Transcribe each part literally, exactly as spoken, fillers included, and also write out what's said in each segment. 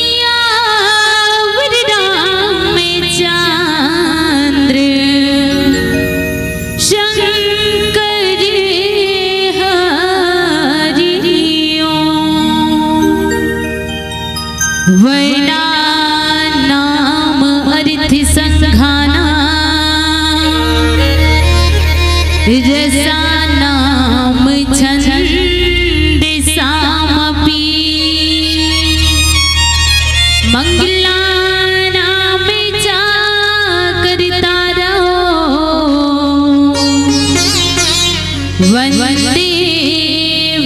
सियावर रामचंद्र शंकर हरि ओम। वैना नाम अर्थ संघाना, रसा नाम छंद सामपि, मंगला नाम चाकर तारा। वंदे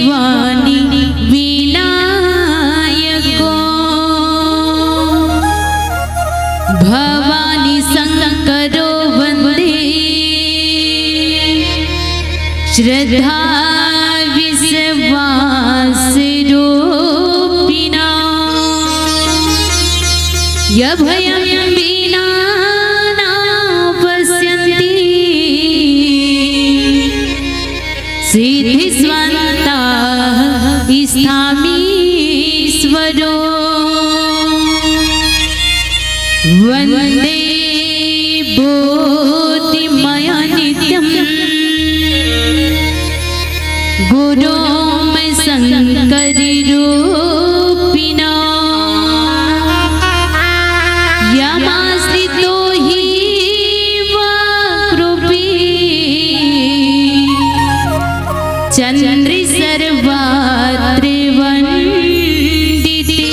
वाणी विनायको। भवानी शंकरो वंदे श्रद्धा विश्वास रूपिणा। यभयं विना न पश्यन्ति सिद्धिस्वन्ताः स्थामीश्वरो। वन्दे बोधिमया नित्यं गुरुं शङ्कररूपिणं। यमाश्रितो हि वक्रोऽपि चंद्र सर्वत्र वंदिते।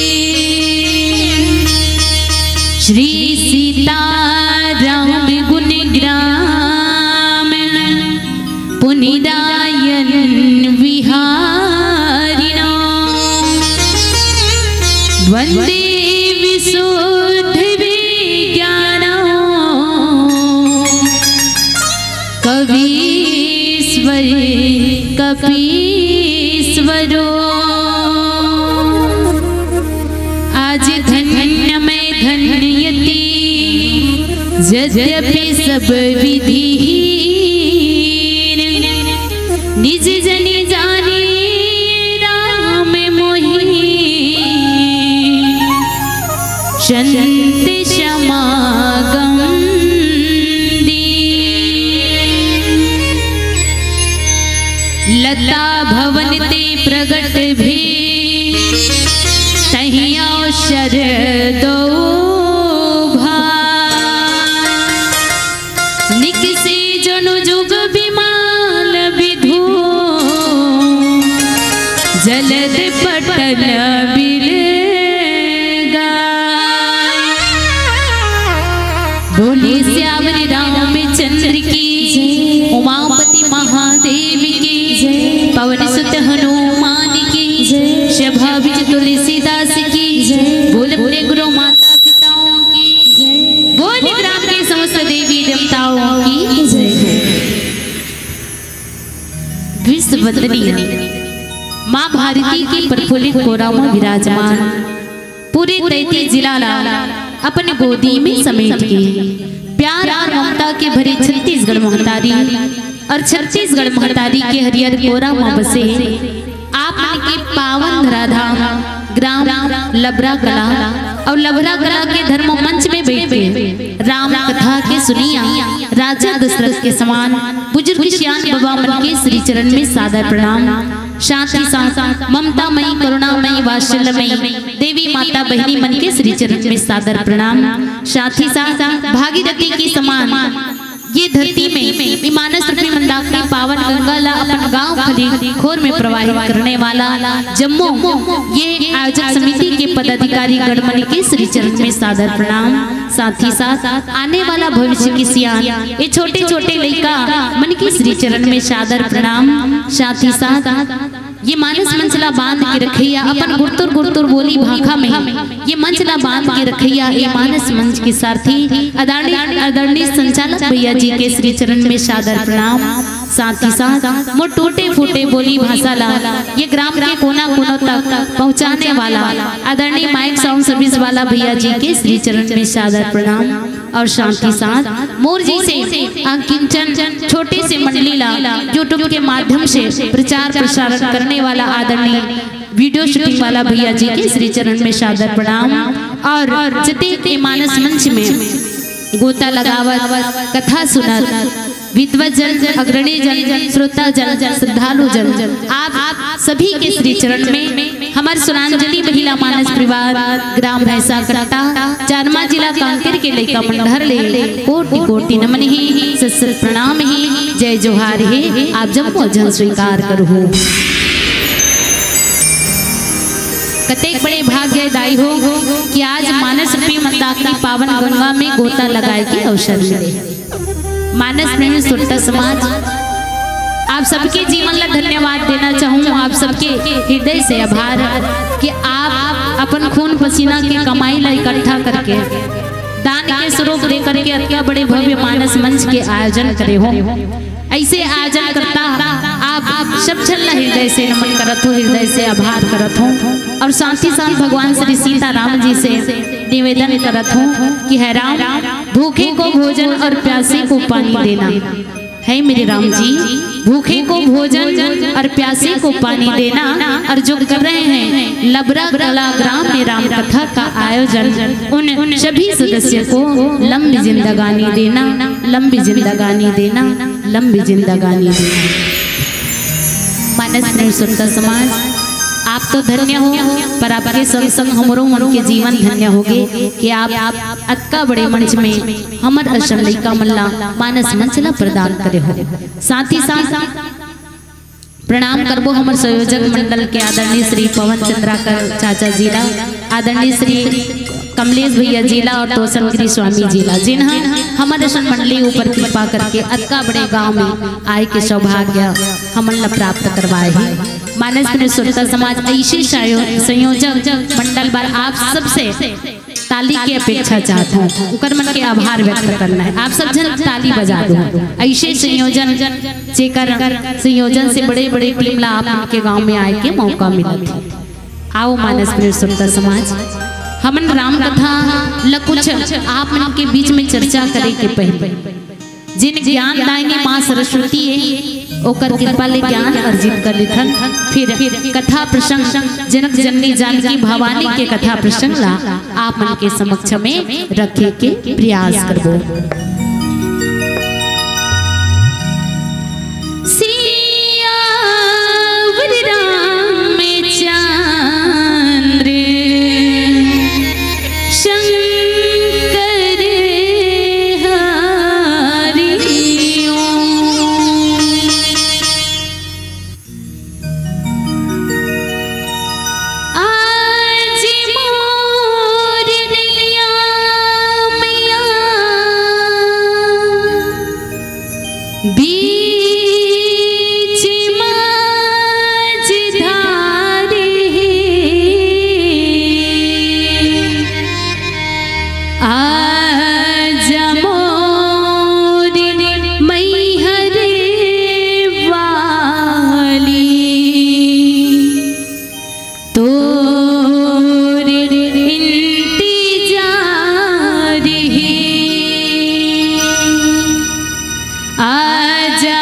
श्री सीताराम गुण ग्राम पुनिदायन विहारिणो। वंदे विशुद्ध विज्ञानो कवीश्वर कपीश्वरो। आज धन्य मैं धन्यती यद्यपि सब विधिहीन। निज जनि जानी राम मोहि संत समागम दीन। लता भवन ते प्रगट भी तहिया शर दो भा। निकसे जनु जुग विमाल विधु जलद पटल बिलगा। बोले सियावर रामचंद्र की, उमापति महादेव की, पवन सुत हनुमान की, सभा बिच तुलसीदास की। बोल अपने गुरु माता पिताओं की। बोल ग्राम के समस्त देवी देवताओं की। विश्व वंदनीय माँ भारती के प्रफुल्लित कोरा में विराजमान पूरे तैंतीस जिला ला अपने गोदी में समेट के प्यार और ममता के भरे छत्तीसगढ़ महतारी और छत्तीसगढ़ महतारी के हरियर कोरा में बसे आप मन के पावन धराधाम ग्राम लबरा कला और लबरा कला के धर्म मंच में बैठ के राम कथा के सुनिया राजा दशरथ के समान बुजुर्ग सियान बाबा मन के श्री चरण में सादर प्रणाम। साथ ही साथ ममता मई, करुणा मई, वात्सल्य मई देवी माता बहिनी मन के श्री चरण में सादर प्रणाम। साथ ही साथ भागीरथी के समान ये धरती में ई मानस रूपी मंदाकिनी पावन गंगा ला अपन गांव खली खोर में प्रवाहित करने वाला जम्मो ये आयोजक समिति के पदाधिकारी गण मन के श्री चरण में सादर प्रणाम। साथ ही साथ आने वाला भविष्य के सियान ये छोटे छोटे लइका मन के श्री चरण में सादर प्रणाम। साथ ही साथ ये मानस मंच ला बांध के रखइया अपन गुरतुर गुरतुर बोली भाखा में ये मंच ला बांध के रखइया ये मानस मंच के सारथी आदरणीय आदरणीय संचालक भैया जी के श्री चरण में सादर प्रणाम। साथ ही साथ मोर टूटे फूटे बोली भाषा ला ये ग्राम के कोना कोना तक पहुंचाने वाला आदरणीय माइक साउंड सर्विस वाला भैया जी के श्री चरण में सादर प्रणाम। और साथ ही साथ मोर जइसे अकिंचन छोटे से मंडली ला YouTube के माध्यम से प्रचार प्रसारण करने वाला आदरणीय वीडियो शूटिंग वाला भैया जी के श्री चरण में सादर प्रणाम। और जते के मानस मंच में गोता लगावत कथा सुनत विद्वत जन, अग्रणी जन, श्रोता जन, श्रद्धालु जन, आप सभी के श्री चरण में हमर सुनांजलि महिला मानस परिवार ग्राम भैंसा कट्टा चारमा जिला कांकेर के लइका मन डहर ले कोटि कोटि नमन हे, सत सत प्रणाम हे, जय जोहार हे। आप जम्मो झन स्वीकार करहू। कतेक बड़े भाग्य दाई हो कि आज मानस रूपी मंदाकिनी पावन गंगा में गोता लगाए के अवसर मिले। मानस प्रेमी सुरता समाज, आप सबके जीवन ला धन्यवाद देना चाहूँ, आप सबके हृदय से आभार कि आप अपन खून पसीना के कमाई ला इकट्ठा करके दान के स्वरूप दे करके अतका बड़े भव्य मानस मंच के आयोजन करे हो। ऐसे आयोजन करता आप, आप सब झन ला हृदय से नमन करत हो, हृदय से आभार करत हो। और साथ ही साथ भगवान श्री सीताराम जी से निवेदन करत हो कि हे राम, भूखे को भोजन और प्यासे को पानी देना। हे मेरे राम जी, भूखे को भोजन और प्यासे को पानी देना, और जो कर रहे हैं लबरा कला ग्राम में राम कथा का आयोजन, उन सभी सदस्यों को लंबी जिंदगानी देना, लंबी जिंदगानी देना, लंबी जिंदगानी देना। मानस प्रेमी सुरता समाज, आप तो धन्य हो, पर आपके संग संग हमरो मन के जीवन धन्य होगे कि आप, आप अतका बड़े मंच में हमर असन लइका मन ला मानस मंच ला प्रदान करे हो। साथ ही साथ प्रणाम करबो हमर संयोजक मंडल के आदरणीय श्री पवन चंद्राकर चाचा जी ला, आदरणीय श्री कमलेश भैया जी ला और तोसन गिरी स्वामी जी ला, जिन्हा हमर असन मंडली ऊपर कृपा करके अतका बड़े गांव में आए के सौभाग्य हमन ला प्राप्त करवाए हे। मानस पुनेश्वर समाज ऐसे सायो-, संयोजक मंडल बर आप सबसे ताली के अपेक्षा चाहत हूँ, उकर मन के आभार व्यक्त करना है। आप सब झन ताली बजा दो। ऐसे संयोजन, जेकर संयोजन से बड़े-बड़े टीम ला आप मन के गांव में आए के मौका मिलत है। आओ मानस पुनेश्वर समाज, हमन राम कथा ल कुछ आप मन के बीच में चर्चा करे के पहले, जिन ज्ञानदायिनी माँ सरस्वती है, ओकर कृपा ले ज्ञान अर्जित कर लेथन। फिर कथा प्रसंग, जनक जननी जानकी भवानी के कथा प्रसंग ला आप मन के समक्ष में रखे के प्रयास करबो। सियावर रामचंद्र शंकर हरिओ। आज मोर नैया मैया बीच माझधार हे। आज मोर मैहर वाली तोर इंतजार हे। आजा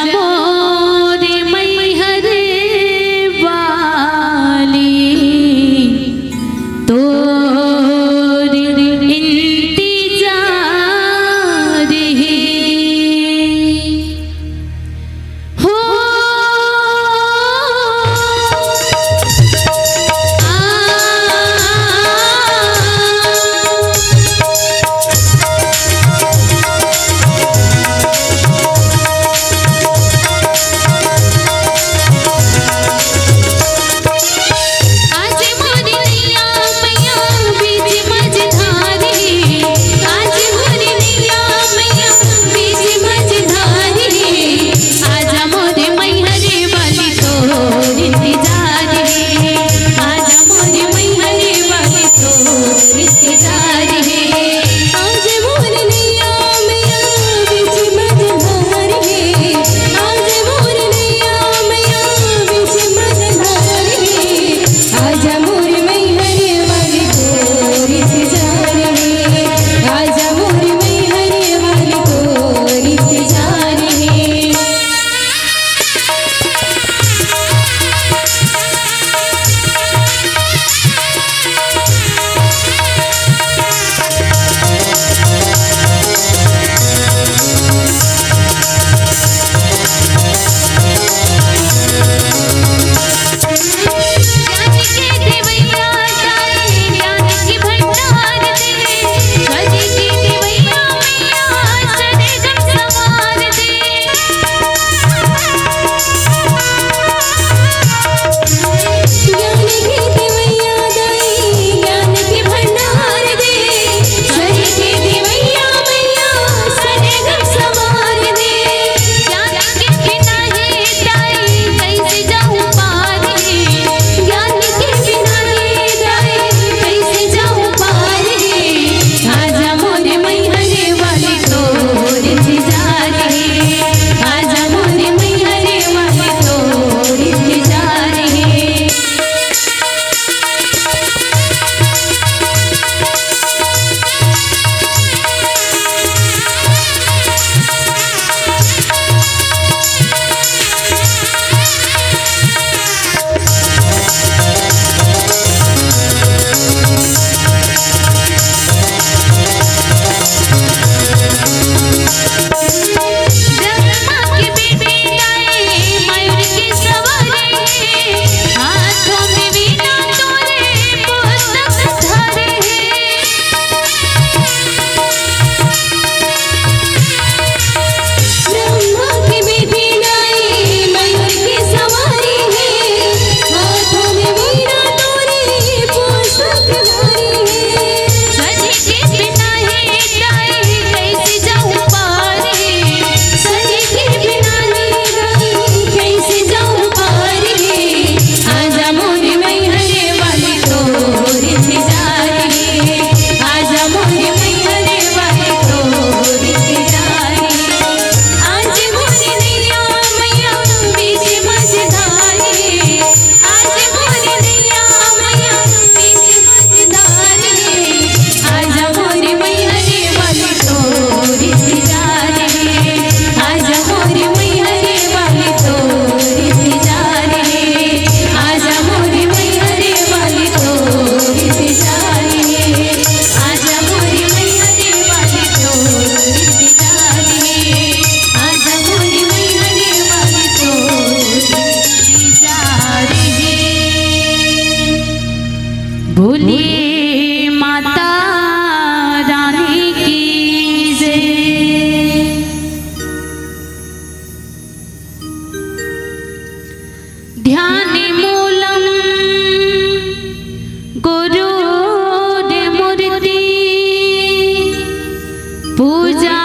बोले माता रानी की जय। ध्यान मूलम गुरुर्मूर्ति, पूजा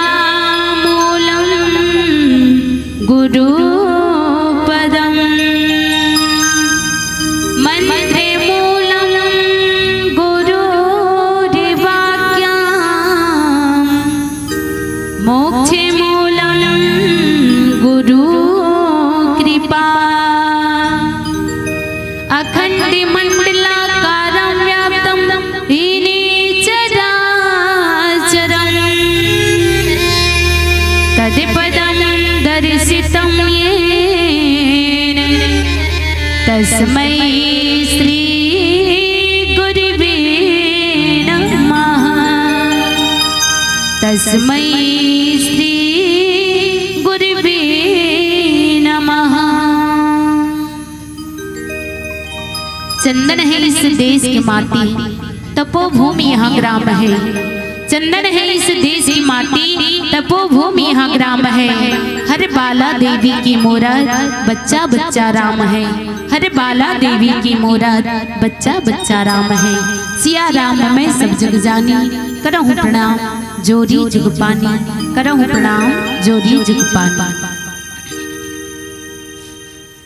मूलम गुरुपदम, मंत्र मूलम गुरुर्वाक्यम, मोक्ष मूलम गुरु कृपा। अखंड मंडलाकारं व्याप्तं येन चराचरं तत्पदं दर्शितं येन तस्मै श्री गुरुवे नमः। तस्मै श्री गुरुवे नमः। चंदन है इस देश की माटी, तपोभूमि यहाँ ग्राम है। चंदन है इस देश की माटी, तपोभूमि यहाँ ग्राम है। हर बाला देवी की मूरत, बच्चा बच्चा राम है। हर बाला देवी की मूरत, बच्चा बच्चा राम है। सिया राम मैं सब जग जानी, करहु प्रणाम जोरी जुग पानी, करहु प्रणाम जोरी जुग पानी।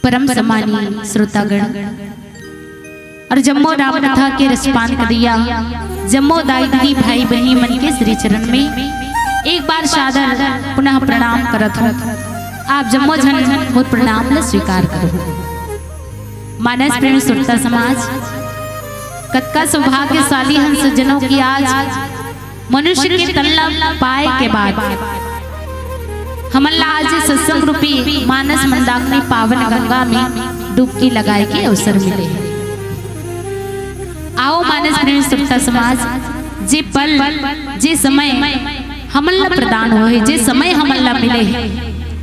परम सम्मानी श्रोतागण और जम्मो राम कथा के रसपान करिया जम्मो दाई दीदी भाई बहिनी मन के श्री चरण में एक बार सादर पुनः प्रणाम करत हूँ। आप जम्मो झन मोर प्रणाम ल स्वीकार करो। मानस प्रेम सुरता समाज, कतका सौभाग्यशाली हन सज्जनों की आज मनुष्य के तन ला पाए के बाद हमन ला आज सत्संग रूपी मानस मंदाकिनी पावन गंगा में डुबकी लगाए के अवसर मिले हे। आओ मानस प्रेम सुरता समाज, जे पल, जे समय हमन ला प्रदान होए हे, जे समय हमन ला मिले हे,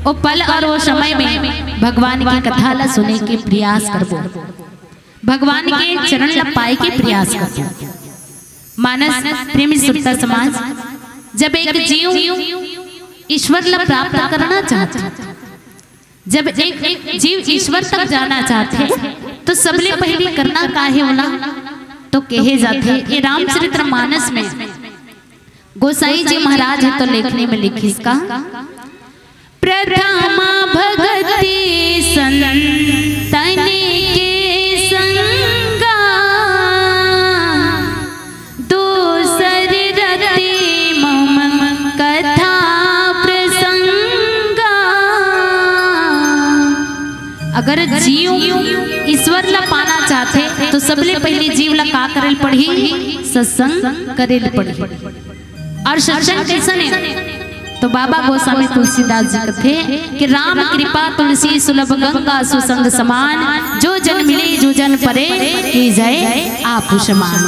ओ पल और ओ समय में भगवान की कथा ला सुने के प्रयास करबो, भगवान के चरण ला पाए के प्रयास करबो। मानस प्रेमी सुरता समाज, जब एक जीव ईश्वर ला प्राप्त करना चाहथे, जब एक जीव ईश्वर तक जाना चाहथे, तो सबले पहली करना का हे ओला? तो कहे जाथे, ये रामचरित्र मानस में गोसाई जी महाराज हे तो लेखनी में लिखिस का, प्रथम भगति संतन के संगा, दूसर रति मम कथा प्रसंगा। अगर जीव ईश्वर ला पाना चाहथे, तो सबले पहले जीव ला का करे ल पड़ही? सत्संग करे ल पड़ही। और सत्संग कइसन हे? तो बाबा गोस्वामी तुलसीदास जी कथे कि राम कृपा तुलसी सुलभ गंगा सुसंग समान, जो जन मिले जो जन परे कीजय आपु समान।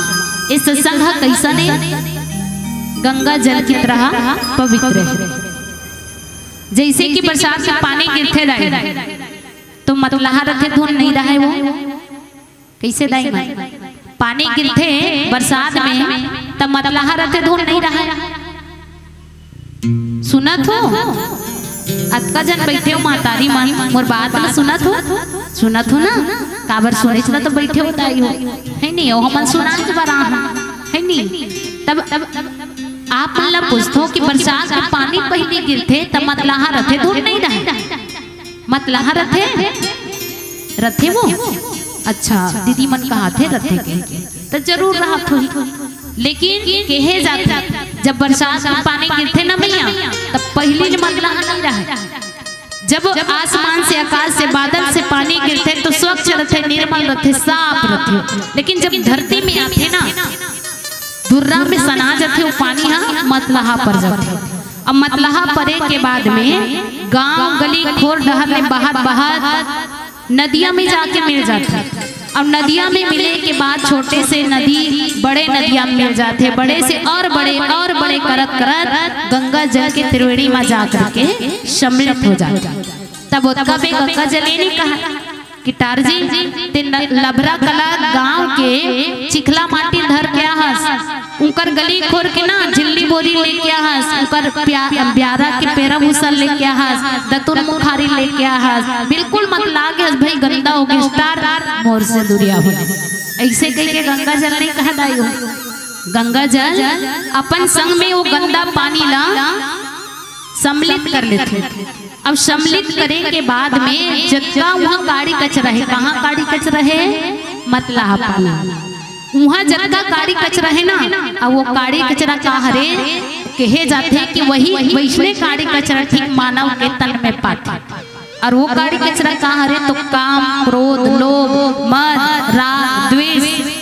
ये सत्संग ह कइसन हे? गंगा जल की तरह पवित्र हे। जइसे कि बरसात के पानी गिरथे दाई, तो मतलहा रथे, धुन नइ रहय वो। कइसे दाई मन? पानी गिरथे बरसात में, त मतलहा रथे, धुन नइ रहय। सुनत हो? अतका झन बइठे हो महतारी मन, मोर बात ल सुनत हो? सुनत हो ना? काबर सुनेच ल तो बइठे हो दाई हो, हे नी? ओ हमन सुनाच बर आहन, हे नी? तब, तब आप मन ला पूछथों कि बरसात के पानी पहिली गिरथे, त मतलहा रथे, धुन नइ रहय। मतलहा रथे? रथे वो? अच्छा, दीदी मन कहाथे रथे कहिके, त जरूर रहत होही। लेकिन कहे जाथे, जब बरसात के पानी गिरथे ना भैया, तब पहिली ले मतलहा नइ रहय। जब आसमान से, आकाश से, बादल से पानी गिरथे, तो स्वच्छ रथे, निर्मल रथे, साफ रथे। लेकिन जब धरती में आथे ना, धुर्रा में सना जाथे, वो पानी ह मतलहा पर जाथे। अब मतलहा परे के बाद में गांव, गली, खोर, डहर ले बहत, बहत नदिया में जाके मिल जाथे। अब नदिया में मिले के बाद छोटे से नदी बड़े नदिया में मिल जाथे, बड़े से और बड़े और बड़े करत, करत गंगा जल के त्रिवेणी में जा करके सम्मिलित हो जाथे। तब ओतका बे गंगा जले नइ कहय, किटार जी, ते न-, लभरा कला गांव के चिखला माटी धर के आहस, उंकर गली खोर के ना झिल्ली बोरी लेके आहस, उंकर प्या-, ब्यारा के पेरा भूसा लेके आहस, दतुन मुखारी लेके आहस, बिल्कुल मत लागे हस भाई, गंदा हो गे, स्टार मोर से दुरिया हो। ऐसे कह के गंगा जल नहीं कहा दाई हो। गंगा जल अपन संग में वो गंदा पानी ला सम्मिलित कर लेथे। अब सम्मिलित करे के बाद में जतका उहाँ काड़ी कचरा हे, कहाँ काड़ी कचरा हे? मतलाहा पाना। उहाँ जतका काड़ी कचरा हे ना, अब वो काड़ी कचरा का हरे? कहे जाथे कि वही वैसने काड़ी कचरा ठीक मानव के तन में पाथे। और वो काड़ी कचरा का हरे? तो काम, क्रोध, लोभ, मद, राग, द्वेष,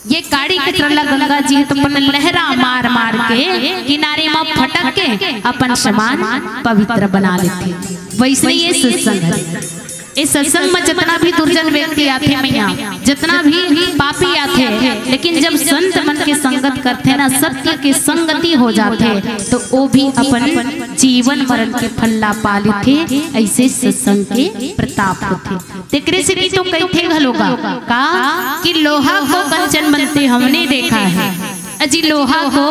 ये काड़ी कचरा ला गंगा जी ह तो अपन लहरा मार मार के किनारे म फटक के अपन समान पवित्र बना लेथे। वैसने ये सत्संग हरे। ये सत्संग म जतना भी दुर्जन व्यक्ति आथे मैया, जतना भी पापी आथे, लेकिन जब संत मन के संगत करथे ना, सत्य के संगति हो जाथे, तो वो भी अपन जीवन मरण के फल ला पा लेथे। ऐसे सत्संग के प्रताप होथे। तेकरे सेती तो कहिथे घलो गा, का कि लोहा को कंचन बनते हमने देखा है। अजी, लोहा को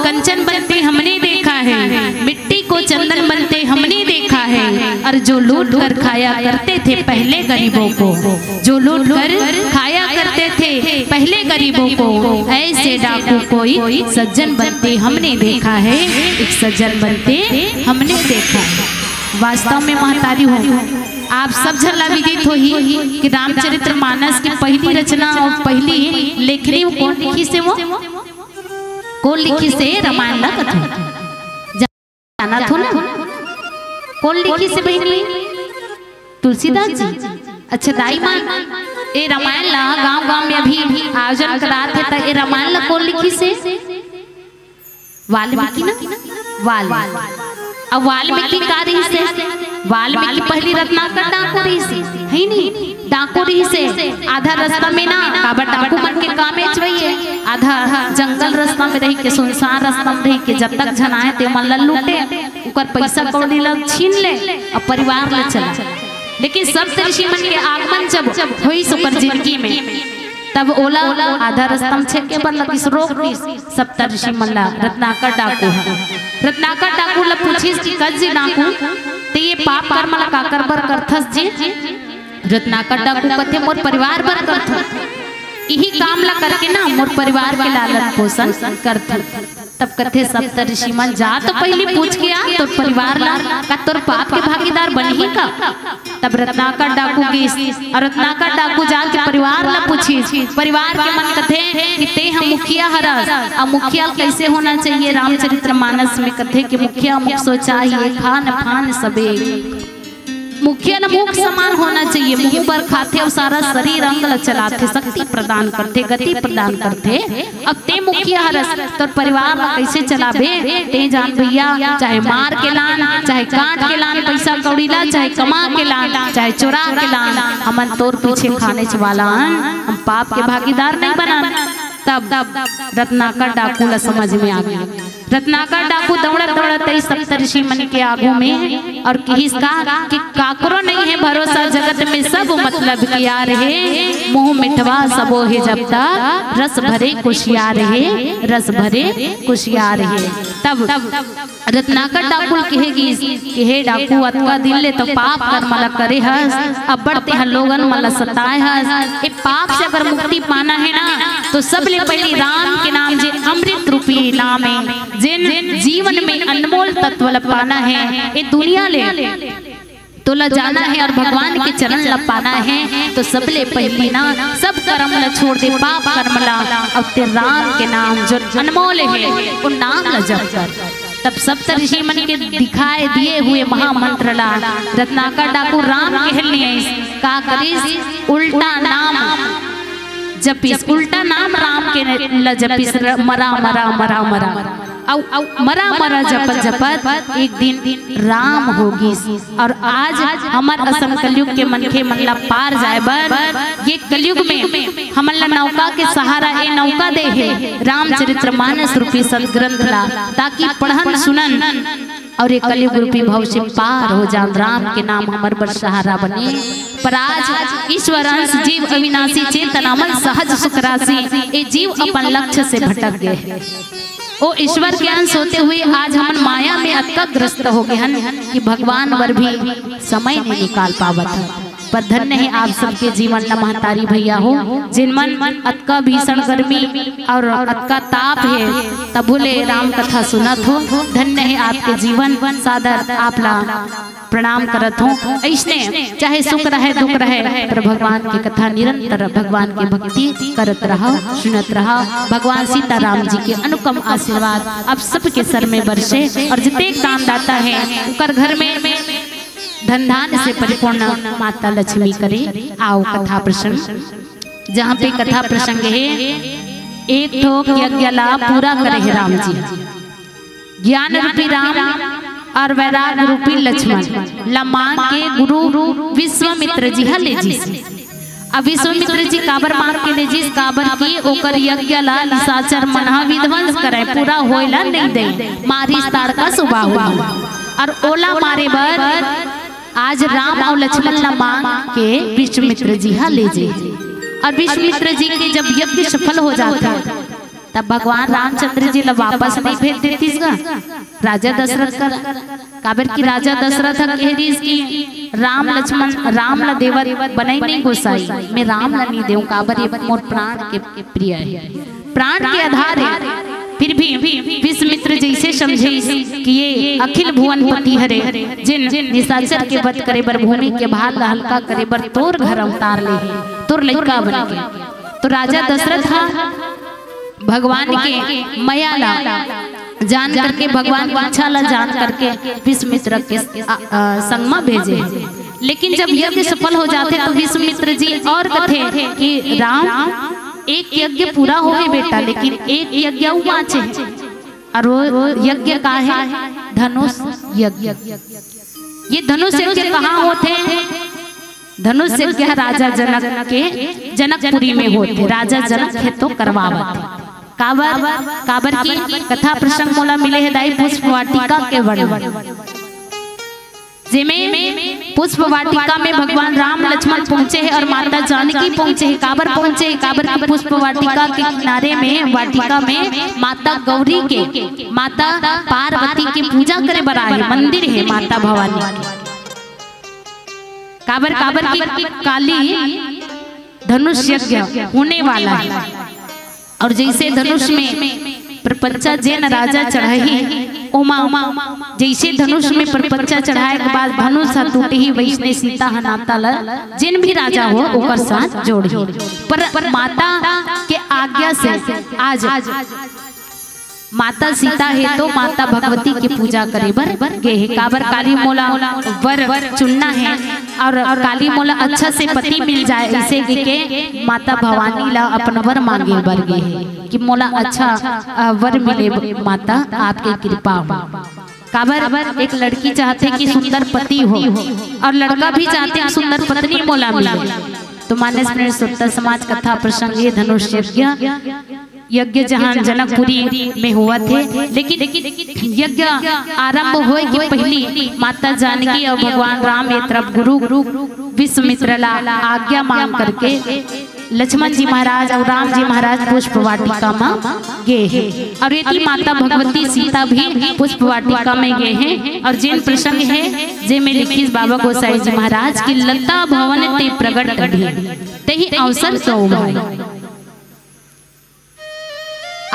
कंचन बनते हमने देखा है, मिट्टी को चंदन बनते हमने देखा है। और जो लूट कर खाया करते थे पहले गरीबों को, जो लूट कर खाया करते थे पहले गरीबों को, ऐसे डाकू कोई सज्जन बनते हमने देखा है, एक सज्जन बनते हमने देखा है। वास्तव में महतारी हो, आप सब झन ला विदित होही कि रामचरित्र मानस के पहली रचना और पहली लेखनी वो कोन लिखिस हे? वो कोन लिखिस हे? रामायण ला कथो, जानत हो ना? कोन लिखिस हे बहिनी? तुलसीदास जी। अच्छा दाई माँ, ए रामायण ला गांव गांव में अभी आयोजन करात हे, त ए रामायण ला कोन लिखिस हे? वाल्मीकि ना, वाल्मीकि। अब वाल्मीकि का रहिस हे? वाल्मीकि पहली रत्नाकर डाकू रहिस हे, है नी? डाकू रहिस हे। आधा रास्ता में ना, काबर डाकू मन के काम एच वही हे, आधा जंगल रास्ता में रही के, सुनसान रास्ता में रही के, जब तक झन आए ते मन ला लूटे, उकर पैसा कौड़ी ला छीन ले, अब परिवार ला चला। लेकिन सप्त ऋषि मन के आगमन जब होइस ओकर जिंदगी में, तब ओला आधा रास्ता में छेके बर लगिस, रोक दिस सप्त ऋषि मन ला, रत्नाकर डाकू ह। रत्नाकर डाकू ला पूछिस कि कस जी डाकू, ते ये पाप कर्म ला काकर बर करथस जी? रत्नाकर डाकू कथे, मोर परिवार बर करथस। इही काम ला करके ना मोर परिवार के लालन पोषण करथस। तब कथे सप्त ऋषि मन, जा तो पहली पूछ के आ तोर परिवार ला, का तोर पाप के भागीदार बनही का? तब रत्नाकर डाकू गिस, और रत्नाकर डाकू जाके परिवार ला पूछिस। परिवार के मन कथे कि ते ह मुखिया हरस, अब मुखिया कैसे होना चाहिए? रामचरित्र मानस में कथे कि मुखिया मुख सो चाहिए, खान पान सबे। मुखिया न मुख समान होना चाहिए, मुंह बर खाथे अउ सारा शरीर अंग ल चलाथे, शक्ति प्रदान करथे, गति प्रदान करथे। अब ते मुखिया हरस, तोर परिवार ला कैसे चलाबे? ते जान भैया, चाहे मार के लान, चाहे काट के लान, पैसा कौड़ी ला, चाहे कमा के लान, चाहे चोरा के लान, हमन तोर पीछे खानेच वाला हन, हम पाप के भागीदार नहीं बनन। तब रत्नाकर डाकू ला समझ में आ गे। रत्नाकर डाकू दौड़त दौड़त आइस सप्तऋषि मन के आगू में और किहिस का कि काकरो नहीं है भरोसा जगत में, सब मतलब किया रहे, मुंह मिठवा सबो है जब तक रस भरे कुशियार हे, रस भरे कुशियार हे। तब रत्नाकर डाकू ल कहे गिस कि हे डाकू, अतका दिन ले तो पाप कर्म ला करे हस, अब्बड़ तेहा लोगन मन ला सताए हस। ए पाप से अगर मुक्ति पाना हे ना, तो सबले पहिली राम के नाम, जे अमृत रूपी नाम हे, जेन जीवन में अनमोल तत्व ला पाना हे, ए दुनिया ले तोला जाना हे और भगवान के चरण ला पाना हे, तो सबले पहिली ना सब कर्म ला छोड़ दे, पाप कर्म ला, अउ ते राम के नाम जो अनमोल हे, वो नाम ला जप कर। तब सप्तऋषि मन के दिखाए दिए हुए महामंत्र ला रत्नाकर डाकू राम कहल नहीं आइस। का करिस? उल्टा नाम जपिस, उल्टा नाम राम के ल जपिस, र-, मरा, मरा, मरा, मरा। अउ, अउ मरा, मरा जपत, जपत एक दिन राम हो गिस। और आज हमर असन कलयुग के मनखे मन ला पार जाए बर, ये कलयुग में हमन ला नौका के सहारा, ए नौका दे हे रामचरित्र मानस रूपी सदग्रंथ ला, ताकि पढ़न सुनन और ये कलयुग रूपी भव से पार हो जान। राम के नाम हमर बर सहारा बने। पर आज ईश्वर अंश जीव अविनाशी चेतन अमल सहज सुख राशि, ये जीव अपन लक्ष्य से भटक गए हे। ओ ईश्वर के अंश होते हुए आज हमन माया में अतका ग्रस्त हो गए हन कि भगवान बर भी समय नहीं निकाल पावत हन। पर धन्य हे आप सबके जीवन ल महतारी भैया हो, जिन मन अतका भीषण गर्मी और अतका ताप हे, तभो ले राम कथा सुनत हो। धन्य हे आपके जीवन, सादर आप ला प्रणाम करत हो। अइसने चाहे सुख रहे, दुख रहे, पर भगवान के कथा निरंतर, भगवान के भक्ति करत रहा, सुनत रहा। भगवान सीताराम जी के अनुपम आशीर्वाद आप सबके सर में बरसे और जितेक दानदाता हे, ओकर घर में धन धान्य से परिपूर्ण माता लक्ष्मी करे। आओ कथा प्रसंग, जहाँ पे कथा प्रसंग हे, एक ठो यज्ञ ला पूरा करे हे राम जी। ज्ञान रूपी राम और वैराग रूपी लक्ष्मण ला मांग के गुरु विश्वामित्र जी ह ले जीस। अब विश्वामित्र जी काबर मांग के ले जीस, काबर कि ओकर यज्ञ ला निशाचर मन ह विध्वंस करे, पूरा होए ला नहीं दे, मारिस ताड़का सुबाहु। और ओला मारे बर आज राम और लक्ष्मण ला मांग के विश्वामित्र जी ह ले जे। और विश्वामित्र जी के जब यज्ञ सफल हो जाथे, तब भगवान रामचंद्र जी ला वापस नहीं भेज देतिस गा राजा दशरथ करा। काबर कि राजा दशरथ ह कह रहिस कि राम लक्ष्मण, राम ला देवत बनई नहीं गोसाई, मैं राम ला नहीं देऊं, काबर ये मोर प्राण के प्रिय हे, प्राण के आधार हे। फिर भी विश्वामित्र जैसे समझे कि ये अखिल भुवन पति हरे, जिन निशाचर के वध करे बर, भूमि के भार ला हल्का करे बर तोर घर अवतार ले हे, तोर लइका बन के। तो राजा दशरथ ह भगवान के मया ला जान करके, भगवान के इच्छा ला जान करके विश्वामित्र के, अ, अ, संग म भेजे। लेकिन जब यज्ञ सफल हो जाथे तो विश्वामित्र जी और कथे कि राम, एक यज्ञ पूरा होहे बेटा, लेकिन एक यज्ञ अउ बाँचे हे। और वो यज्ञ का हे? धनुष यज्ञ। ये धनुष यज्ञ कहाँ होथे? धनुष यज्ञ ह राजा जनक के जनकपुरी में होथे। राजा जनक हे तो करवावत हे। काबर, काबर की कथा प्रसंग मोला मिले हे दाई पुष्प वाटिका के वर्णन, जेमे पुष्प वाटिका में भगवान राम लक्ष्मण पहुंचे हे और माता जानकी पहुंचे हे। काबर पहुंचे हे? काबर की पुष्प वाटिका के किनारे में, वाटिका में माता गौरी के, माता पार्वती के पूजा करे बर आए हे, मंदिर हे माता भवानी के। काबर, काबर की काली धनुष यज्ञ होने वाला हे। और जैसे धनुष में प्रपंचा जेन राजा चढ़ाही, ओमा जैसे धनुष में प्रपंचा चढ़ाए के बाद धनुष ह टूटही, वैसने सीता ह नाता ल जेन भी राजा हो ओकर साथ जोड़ही। पर, पर माता के आज्ञा से आज माता सीता हे तो माता भगवती के पूजा करे बर गे हे। काबर काली मोला वर चुनना हे और काली मोला अच्छा से पति मिल जाए, इसे के, के माता भवानी ला अपन वर मांगे बर गे हे कि मोला अच्छा, अ, वर मिले माता, आपके कृपा हो। काबर एक लड़की चाहथे कि सुंदर पति हो और लड़का भी चाहथे कि सुंदर पत्नी मोला मिले। तो मानस में सुरता समाज कथा प्रसंग ये धनुष यज्ञ यज्ञ जहां जनकपुरी में होवत हे, लेकिन यज्ञ आरंभ होए के पहिली माता जानकी और भगवान राम ये तरफ गुरु विश्वामित्र ला आज्ञा मांग करके लक्ष्मण जी महाराज और राम जी महाराज पुष्प वाटिका में गे हे और एती माता भगवती सीता भी पुष्प वाटिका में गे हे और जेन प्रसंग हे जे में लिखिस बाबा गोसाई जी महाराज की लता भवन ते प्रगट करी तेही अवसर सो भाई।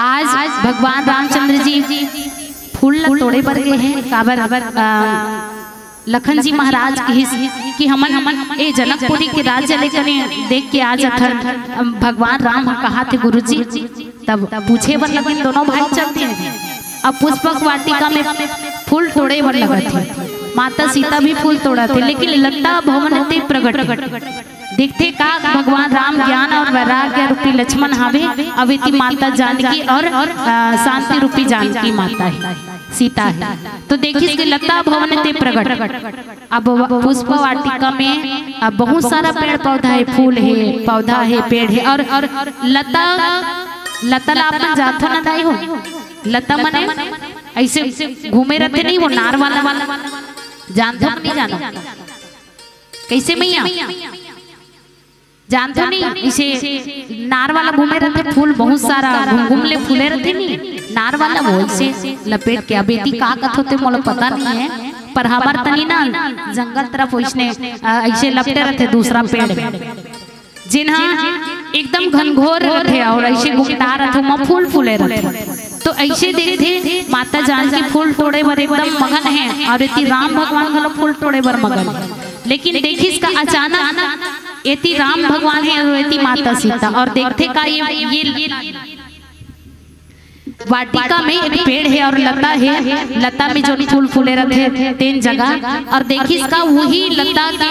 आज भगवान रामचंद्र जी फूल ल तोड़े बर गे हे। काबर, अ, लखन जी महाराज कहिस कि हमन, हमन ए जनकपुरी के राज्य ले कने देख के आ जाथन। अ, भगवान राम ह कहा थे गुरुजी, तब पूछे बर लगिन दोनों भाई चलते हैं। अब पुष्पक वाटिका में फूल तोड़े बर लगत हे, माता सीता भी फूल तोड़त हे, लेकिन लता भवन ते प्रगट हे। देखथे का भगवान राम ज्ञान और वैराग्य रूपी लक्ष्मण हावे, अउ एती माता जानकी और, अ, शांति रूपी जानकी माता हे, सीता हे। तो देखिस कि लता भवन ते प्रगट। अब व-, पुष्प वाटिका में, अ, बहुत सारा पेड़ पौधा हे, फूल हे, पौधा हे, पेड़ हे और, और लता, लता ला अपन जाथो न दाई हो, लता मने ऐसे घूमे रहते नहीं वो नार वाला वाला, जानथो कि नहीं जानो? कैसे मैया? जानथो नहीं, इसे नार वाला घूमे रहते, फूल बहुत सारा घुमघुम ले फूले रहते नहीं, नार वाला वो ऐसे लपेट के। अब एती का कथो ते मोला पता नहीं है, पर हमार तनी ना जंगल तरफ वैसने, अ, ऐसे लपटे रहते दूसरा पेड़ में, जिन्हा एकदम घनघोर रहते और ऐसे गुमटा रहते, ओमा फूल फूले रहते। तो ऐसे देखते माता जानकी फूल टोड़े बर एकदम मगन है और एती राम भगवान घलो फूल टोड़े बर मगन है। लेकिन देखिस का अचानक एती राम भगवान है और एती माता सीता, और देखते का ये, ये वाटिका में एक पेड़ है और लता है, लता में जो फूल फूले रहते तेन जगह, और देखिस का वही लता के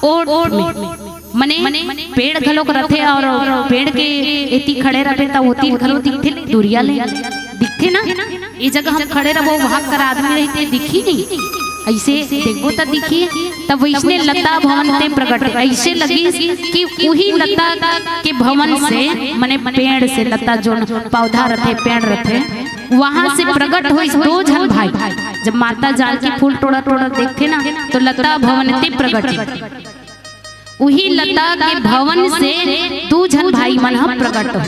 ओट में, मने पेड़ घलोक रथे और पेड़ के एती खड़े रथे त ओती घलो दिखथे, दुरिया ले दिखथे ना। ये जगह हम खड़े रहो, वहां कर आदमी रहते, दिखी नहीं, ऐसे देखबो त दिखी। तब वैसने लता भवन ते प्रगट, ऐसे लगिस कि उही लता के भवन से, मने पेड़ से, लता जो पौधा रथे, पेड़ रथे, वहां से प्रगट होइस दो झन भाई। जब माता जानकी फूल टोड़ा टोड़ा देखथे ना, तो लता भवन ते प्रगट, उही लता के भवन से दू झन भाई मन ह प्रगट हो।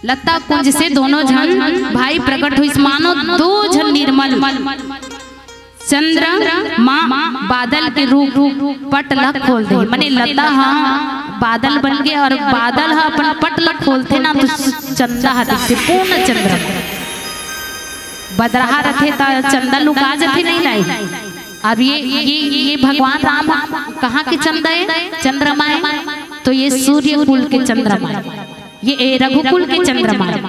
लता कुंज से दोनों झन भाई प्रगट होइस, मानो दो झन निर्मल चंद्रमा बादल के रूप पट ला खोल दे। मने लता ह बादल बन गए और बादल ह अपन पट ला खोलथे ना, तो चंदा ह दिखथे, पूर्ण चंद्रमा। बदरहा रथे त चंदा लुका जथे, नहीं लाई। अब ये, ये, ये भगवान राम कहाँ के चंदा है, चंद्रमा है? तो ये सूर्य कुल के चंद्रमा है, ये ए, रघुकुल के चंद्रमा है,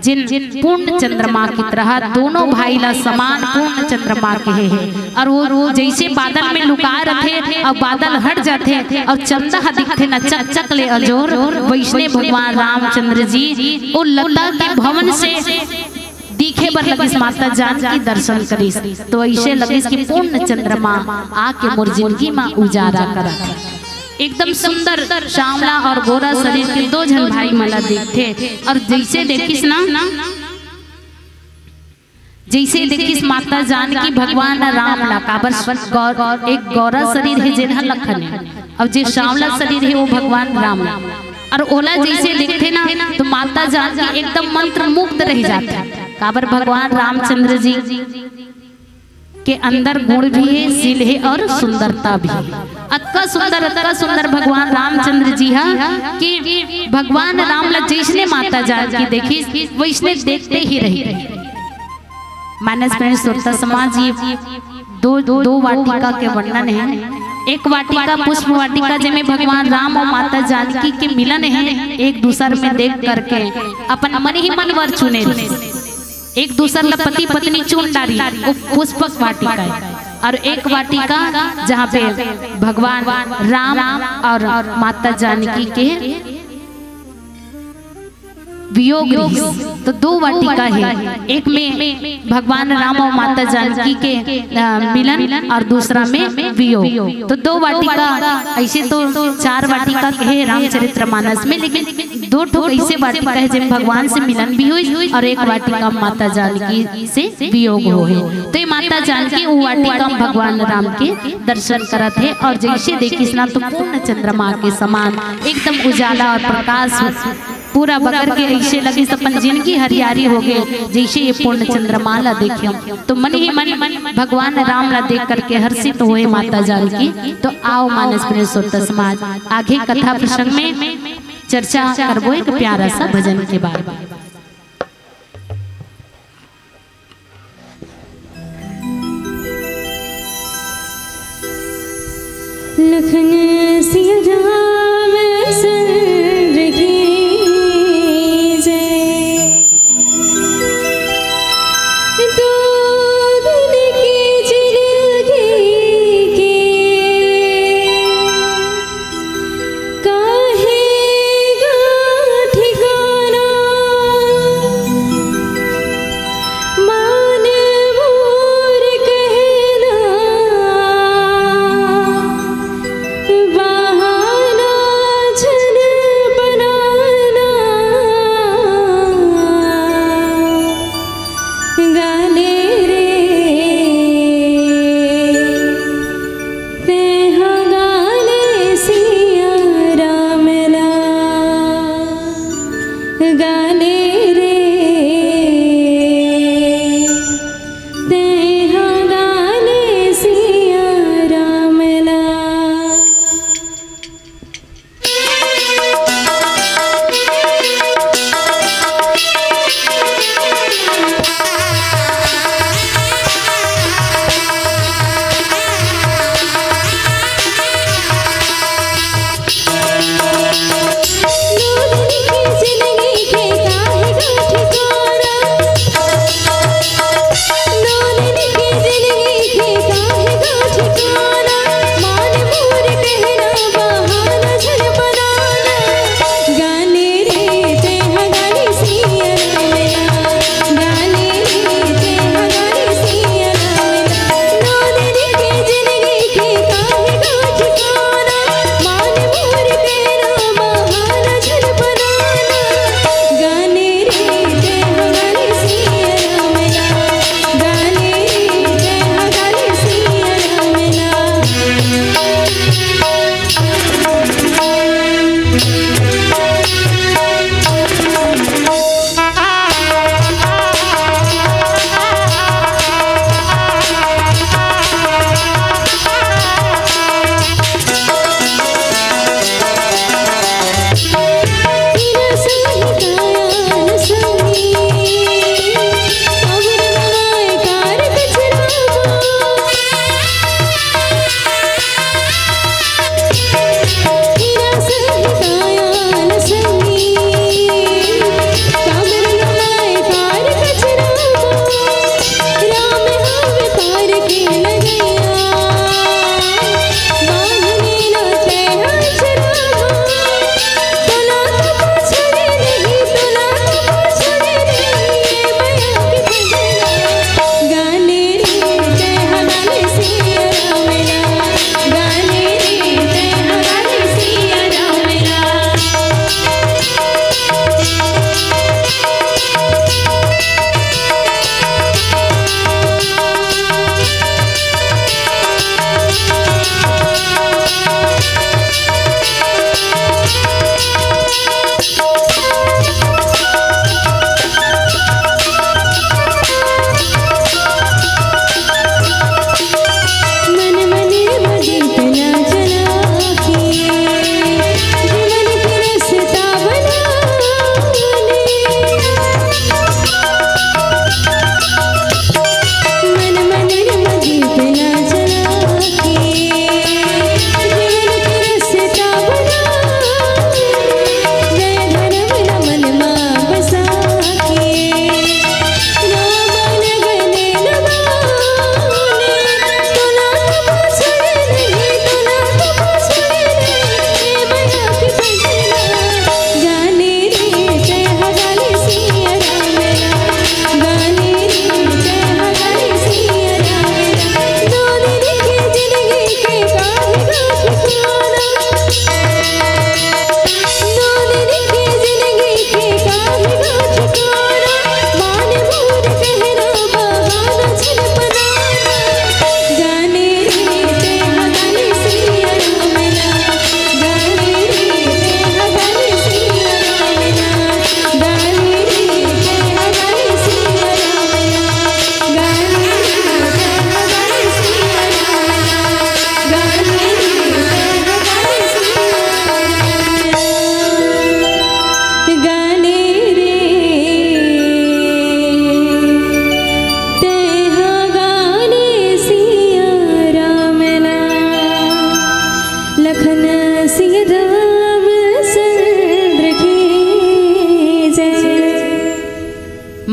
जिन पूर्ण चंद्रमा की तरह दोनों भाई ला समान पूर्ण चंद्रमा के है। और वो जैसे बादल में लुका रथे और बादल हट जाथे और चंदा ह दिखथे ना, चकचक ले अजोर, वैसने भगवान रामचंद्र जी वो लता के भवन से दिखे बर लगिस, माता जानकी दर्शन करिस, तो ऐसे लगिस कि पूर्ण चंद्रमा आके मोर जिंदगी मा उजारा करत हे। एकदम सुंदर सांवला और गोरा शरीर के दो झन भाई मन ला देखथे, और जैसे देखिस ना, जैसे देखिस माता जानकी भगवान राम ला, काबर गौर, एक गोरा शरीर है जेन ह लखन है, और जे सांवला शरीर है वो भगवान राम है। और ओला जैसे देखथे ना, तो माता जानकी एकदम मंत्र मुग्ध रह जाथे, काबर भगवान रामचंद्र जी के अंदर गुण भी है, शील है और सुंदरता भी है। अतका सुंदर, अतका सुंदर भगवान रामचंद्र जी हा कि भगवान राम ला जैसने माता जानकी देखिस, वैसने देखते ही रह गई। मानस प्रेम श्रोता समाज, ये दो, दो, दो वाटिका के वर्णन है। एक वाटिका पुष्प वाटिका, जेमे भगवान राम और माता जानकी के मिलन है, एक दूसर में देख करके अपन मन ही मन वर चुने रहे, एक दूसर ला पति पत्नी चुन डारी, वो पुष्पक वाटिका है। और एक वाटिका जहाँ पे भगवान राम और माता जानकी के वियोग रहिस, तो दो वाटिका है, एक में भगवान राम और माता जानकी के, अ, मिलन और दूसरा में वियोग। तो दो वाटिका, ऐसे तो चार वाटिका के है रामचरित्र मानस में, लेकिन दो ठो ऐसे वाटिका है जेमे भगवान से मिलन भी होइस और एक वाटिका माता जानकी से वियोग होहे। तो ये माता जानकी वो वाटिका में भगवान राम के दर्शन करत है, और जैसे देखिस ना, तो पूर्ण चंद्रमा के समान एकदम उजाला और प्रकाश पूरा बगर के ऐसे लगिस अपन जिनगी हरियारी हो गए, जैसे ये पूर्ण चंद्रमा ला देखे। तो मन ही मन भगवान राम ला देख करके हर्षित होए माता जानकी। तो आओ मानस प्रेम श्रोता समाज, आगे कथा प्रसंग में चर्चा करबो एक प्यारा सा भजन के बारे में। लखन सिया राम चंद्र की जय। दो दिन की जिंदगी के काहे गा ठिकाना, मान मोर कहना,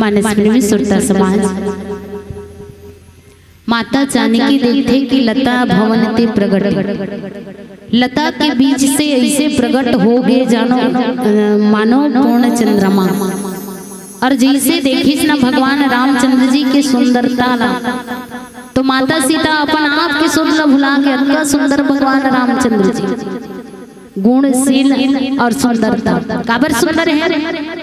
मानस प्रेमी श्रोता समाज, माता जानकी देखथे कि लता भवन ते प्रगट, लता के बीच से ऐसे प्रगट हो गए जानो, अ, मानो पूर्ण चंद्रमा। और जैसे देखिस ना भगवान रामचंद्र जी के सुंदरता ला, तो माता सीता अपन आप के सुध ला भुला के अतका सुंदर भगवान रामचंद्र जी, गुणशील और सुंदरता। काबर सुंदर हे?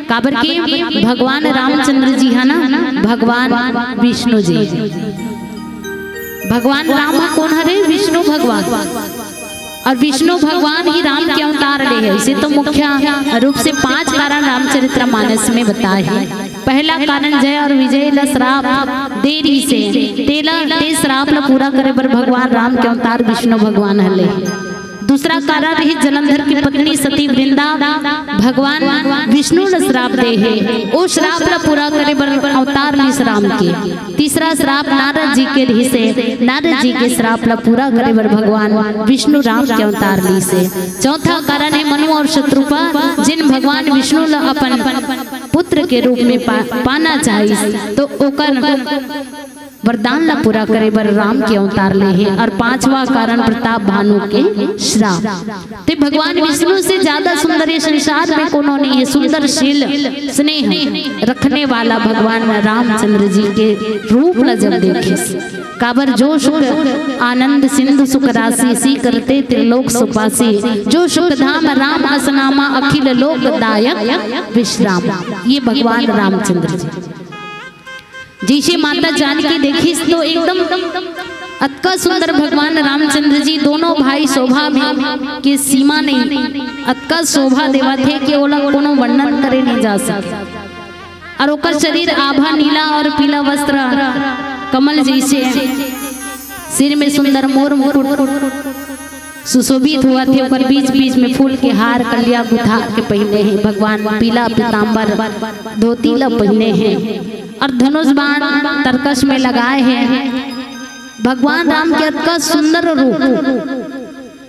काबर के भगवान रामचंद्र जी हे ना, भगवान विष्णु जी। भगवान राम ह कोन हरे? विष्णु भगवान। और विष्णु भगवान ही राम के अवतार ले हे। इसे तो मुख्य रूप से पांच कारण रामचरित्र मानस में बताए हे। पहला कारण, जय और विजय ला श्राप दे रहिसे, तेला, ते श्राप ला पूरा करे बर भगवान राम के अवतार विष्णु भगवान हले। दूसरा कारण रहिस, जलंधर की पत्नी सती वृंदा भगवान विष्णु ला श्राप दे हे, ओ श्राप ला पूरा करे बर अवतार लिस राम के। तीसरा श्राप नारद जी के रहिसे, नारद जी के श्राप ला पूरा करे बर भगवान विष्णु राम के अवतार लिसे। चौथा कारण हे मनु और शतरूपा, जिन भगवान विष्णु ला अपन पुत्र के रूप में पा, पाना चाहिस, तो ओकर वरदान ला पूरा करे बर राम के अवतार ले हे। और पांचवा कारण प्रताप भानु के श्राप। ते भगवान विष्णु से ज्यादा सुंदर ये संसार में कोनो नहीं हे। सुंदर शील स्नेह रखने वाला भगवान रामचंद्र जी के रूप ला जब देखिस, काबर जो सुख आनंद सिंधु सुख राशि, सी करते त्रिलोक सुपासी, जो सुख धाम राम असनामा, अखिल लोक दायक विश्राम। ये भगवान रामचंद्र जी। जैसे माता जानकी देखिस तो एकदम अतका सुंदर भगवान रामचंद्र जी, दोनों भाई शोभा में के सीमा नहीं, अतका शोभा देवत हे कि ओला कोनो वर्णन करे नहीं जा सकत। और ओकर शरीर आभा नीला और पीला वस्त्र कमल जैसे, सिर में सुंदर मोर मुकुट सुशोभित होवत हे, ओकर बीच बीच में फूल के हार कलिया गुथा के पहिने हे। भगवान पीला पीतांबर धोती ला पहिने हे और धनुष बाण तरकश में लगाए हे। भगवान राम के अतका सुंदर रूप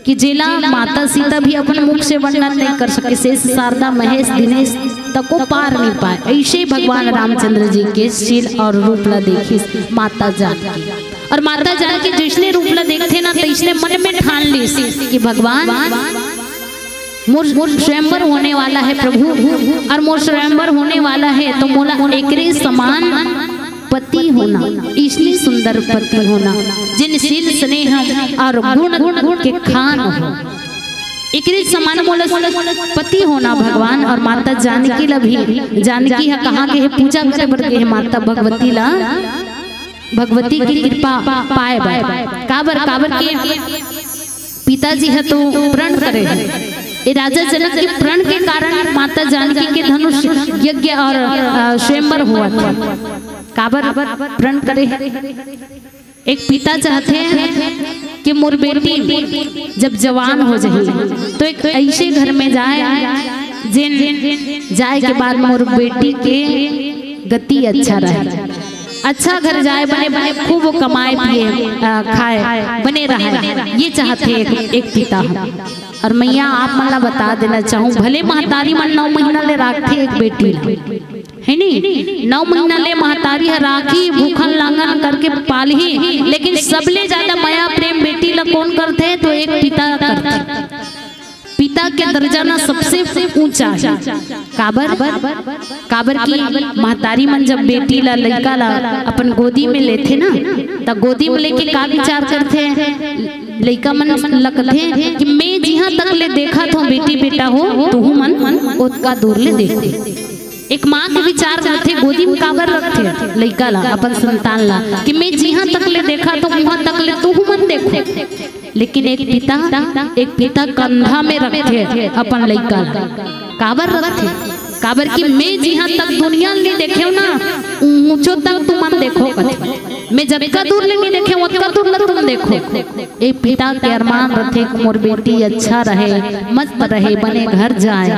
कि जेला माता सीता भी अपन मुख से वर्णन नहीं कर सके, शेष शारदा महेश दिनेश तको पार नहीं पाए, ऐसे ही भगवान रामचंद्र जी के शील और रूप ला देखिस माता जानकी। और माता जानकी जैसने रूप ला देखथे ना, तैसने मन में ठान लिस कि भगवान मोर, मोर स्वयंवर होने वाला हे प्रभु, और मोर स्वयंवर होने वाला हे तो मोला एकरे समान पति होना, इसने सुंदर पति होना, जिन शील स्नेह और गुण, गुण के खान हो। एकरे समान मोला पति होना भगवान। और माता जानकी ला भी, जानकी ह कहाँ गे हे? पूजा करे बर गे हे माता भगवती ला, भगवती की कृपा पाए बर। काबर, काबर के पिताजी ह तो प्रण करे हे, ए राजा जनक के प्रण के कारण माता जानकी के धनुष यज्ञ और, अ, स्वयंवर हुआ था। काबर प्रण करे हे? एक पिता चाहथे कि मोर बेटी जब जवान हो जाही तो एक ऐसे घर में जाए, जिन जाए के बाद मोर बेटी के गति अच्छा रहे, अच्छा घर जाए, बने बने खूब कमाए पिए, अ, खाए, बने रहे, ये चाहथे एक, एक पिता ह। और मैया आप मन ला बता देना चाहूँ, भले महतारी मन नौ महीना ले राखथे एक बेटी ला, हे नी? नौ महीना ले महतारी ह राखही, भूखन लांगन करके पालही, लेकिन सबले ज्यादा मया प्रेम बेटी ला कोन करथे? तो एक पिता करथे। पिता के दर्जा ना सबसे ऊंचा हे। काबर? काबर कि महतारी मन जब बेटी ला, लइका ला अपन गोदी में लेथे ना, त गोदी में लेके का विचार करथे? लइका मन ला कथे कि मैं जिहां तक ले देखत हों बेटी बेटा हो, तुहू मन ओतका दूर ले देखो। एक माँ के विचार रथे, गोदी में काबर रखथे लइका ला, अपन संतान ला, कि मैं जिहां तक ले देखत हों, उहां तक ले तुहू मन देखो। लेकिन एक पिता, एक पिता कंधा में रखथे अपन लइका ला। काबर रखथे? काबर कि मैं जिहां तक दुनिया ल नइ देखेंव ना, ऊंचो तक तुमन देखो कथे। मैं जतका दूर ले नइ देखेंव, ओतका दूर ले तुम देखो। एक पिता के अरमान रथे कि मोर बेटी अच्छा रहे, मस्त रहे, बने घर जाए।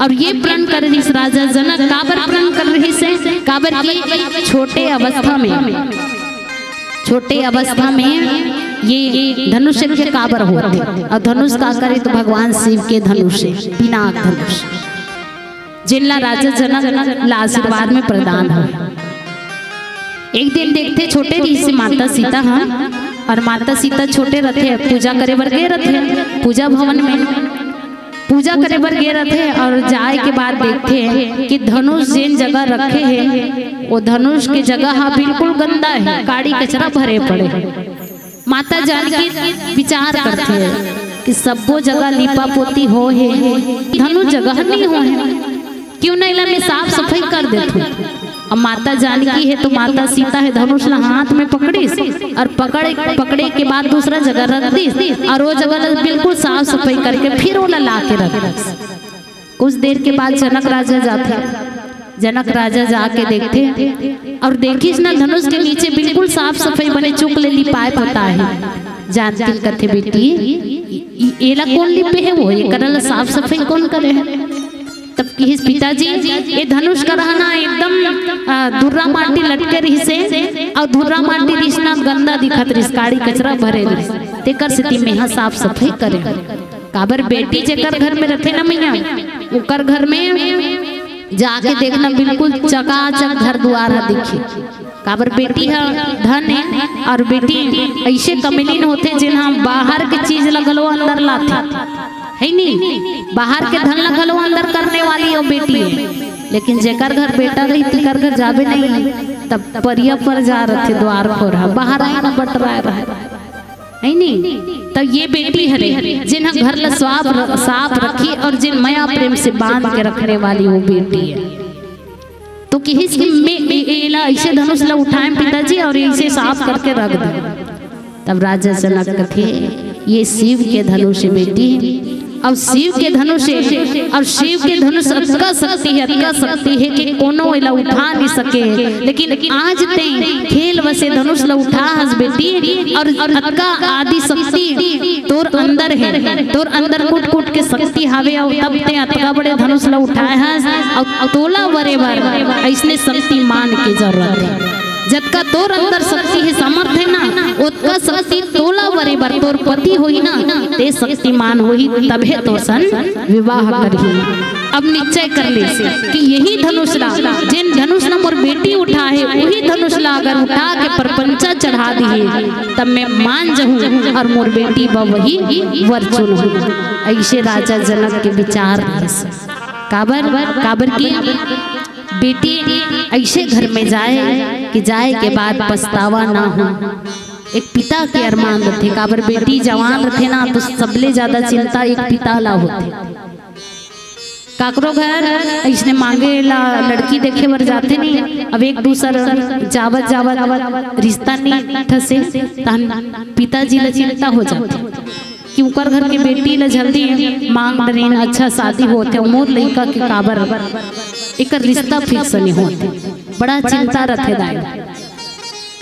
और ये प्रण कर रहिस राजा जनक, काबर प्रण कर रहिस हे? काबर कि छोटे अवस्था में, छोटे अवस्था में ये धनुष के काबर होथे? और धनुष का करे तो भगवान शिव के धनुष हे, पिनाक धनुष, जिनला राजा जनक ला आशीर्वाद में प्रदान हो। एक दिन देखथे, छोटे रहिसे माता सीता ह, और माता सीता छोटे रथे, पूजा करे बर गे रथे पूजा भवन में। पूजा करे बर गे रथे और जाए के बाद देखथे कि धनुष जेन जगह रखे हे, वो धनुष के जगह ह बिल्कुल गंदा हे, काड़ी कचरा भरे पड़े हे। माता जानकी विचार करथे कि सब्बो जगह लीपा पोती हो हे, धनुष जगह नहीं हो हे, क्यों नहीं ला मैं साफ सफाई कर देथूं। अब माता जानकी हे तो माता सीता हे, धनुष ला हाथ में पकड़िस और पकड़े पकड़े के बाद दूसरा जगह रख दिस और वो जगह ला बिल्कुल साफ सफाई करके फिर ओला ला के रख दिस। कुछ देर के बाद जनक राजा जाथे। जनक राजा जाके देखथे और देखिस ना, धनुष के नीचे बिल्कुल साफ सफाई बने, चुक ले लिपाए पोताए हे। जानकी कथे, बेटी, ई- ई- एला कौन लिपे हे, वो एकरा ला साफ सफाई कौन करे हे? तब किहिस, पिताजी, ये धनुष करा ना एकदम, आ, धुर्रा माटी लटके रहिसे और धुर्रा माटी रिहिस ना गंदा दिखत रहिस, काड़ी कचरा भरे रहिस, तेकर सेती मेहा साफ सफाई करे। काबर बेटी जेकर घर में रथे ना मैया, ओकर घर में जाके देखना, बिल्कुल चकाचक घर दुआर ह दिखे। काबर बेटी ह धन हे, और बेटी ऐसे कमिलिन होथे जेन ह बाहर के चीज ला घलो अंदर लाथे, है नी? बाहर के धन ला घलो अंदर करने वाली वो बेटी हे। लेकिन जेकर घर बेटा रही, तेकर घर जाबे नहीं, तब परिया पर जा रथे, द्वार खोर ह बाहर आए ना बटराए रहे, है नी? तो ये बेटी हरे जेन ह घर ला साफ र-, साफ रखी और जेन मया प्रेम से बांध के रखने वाली वो बेटी हे। तो किहिस कि मैं ए-, एला ऐसे धनुष ला उठाए पिताजी और ऐसे साफ करके रख दे। तब राजा जनक कथे, ये शिव के धनुष हे बेटी, और शिव के धनुष हे, और शिव के धनुष अतका शक्ति हे, अतका शक्ति हे कि कोनो एला उठा नहीं सके। लेकिन आज ते खेल वसे धनुष ला उठा हस बेटी, और अतका आदि शक्ति तोर अंदर हे, तोर अंदर कुट कुट के शक्ति हावे, और तब ते अतका बड़े धनुष ला उठाए हस, और तोला वरे बर ऐसने शक्तिमान के जरूरत हे। जतका तोर अंदर शक्ति हे, सामर्थ हे ना, ओतका शक्ति तोला वरे बर तोर पति होही ना, ते शक्तिमान होही, तभे तोर सन विवाह करही। अब निश्चय कर ले कि यही धनुष ला, जेन धनुष ला मोर बेटी उठा हे, वही धनुष ला अगर उठा के परपंचा चढ़ा दिहे, तब मैं मान जहूं और मोर बेटी बर वही वर चुनहूं। ऐसे राजा जनक के विचार रहिस। काबर, काबर की बेटी ऐसे घर में जाए कि जाए के बाद पछतावा ना हो। एक पिता के अरमान रथे, काबर बेटी जवान रथे ना, तो सबले ज्यादा चिंता एक पिता ला होथे। काकरो घर अइसने मांगे ला लड़की देखे बर जाथे नी, अब एक दूसर जावत जावत रिश्ता नी ठसे, तहन पिताजी ला चिंता हो जाथे कि उकर घर के बेटी ला जल्दी मांग डरेन, अच्छा शादी होथे, मोर लइका के काबर एकर रिश्ता फिक्स नहीं होथे। बड़ा चिंता रथे दाई।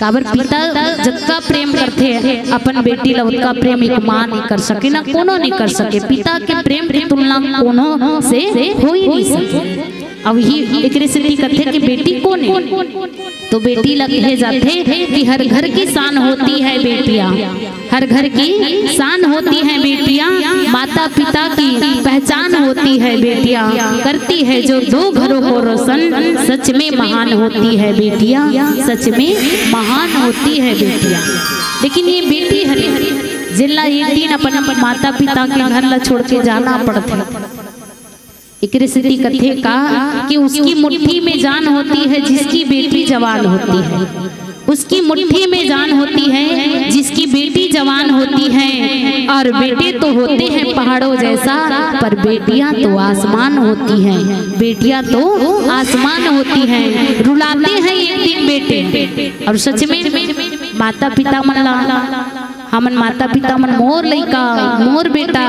काबर पिता जतका प्रेम करथे अपन बेटी ला, ओतका प्रेम एक माँ नहीं कर सके, ना कोनो नहीं कर सके। पिता के प्रेम की तुलना कोनो से हो ही नहीं सके। अब ही एकरे सेती कथे कि बेटी कोन हे, तो बेटी ला कहे जाथे कि हर घर की शान होती है बेटियां, हर घर की शान होती है बेटियां, माता पिता की पहचान होती है बेटियां, करती है जो दो घरों को रोशन, सच में महान होती है बेटियां, सच में महान होती है बेटियां। लेकिन ये बेटी हरे, जेला एक दिन अपन माता पिता के घर ला छोड़ के जाना पड़थे। एकरे सेती कथे का कि उसकी मुट्ठी में जान होती है जिसकी बेटी जवान होती है, उसकी मुट्ठी में जान होती है जिसकी बेटी जवान होती है। और बेटे तो होते हैं पहाड़ों जैसा, पर बेटियां तो आसमान होती हैं, बेटियां तो आसमान होती हैं। रुलाते हैं एक दिन बेटे। और सच में माता पिता मन ला, हमन माता पिता मन मोर लइका, मोर बेटा,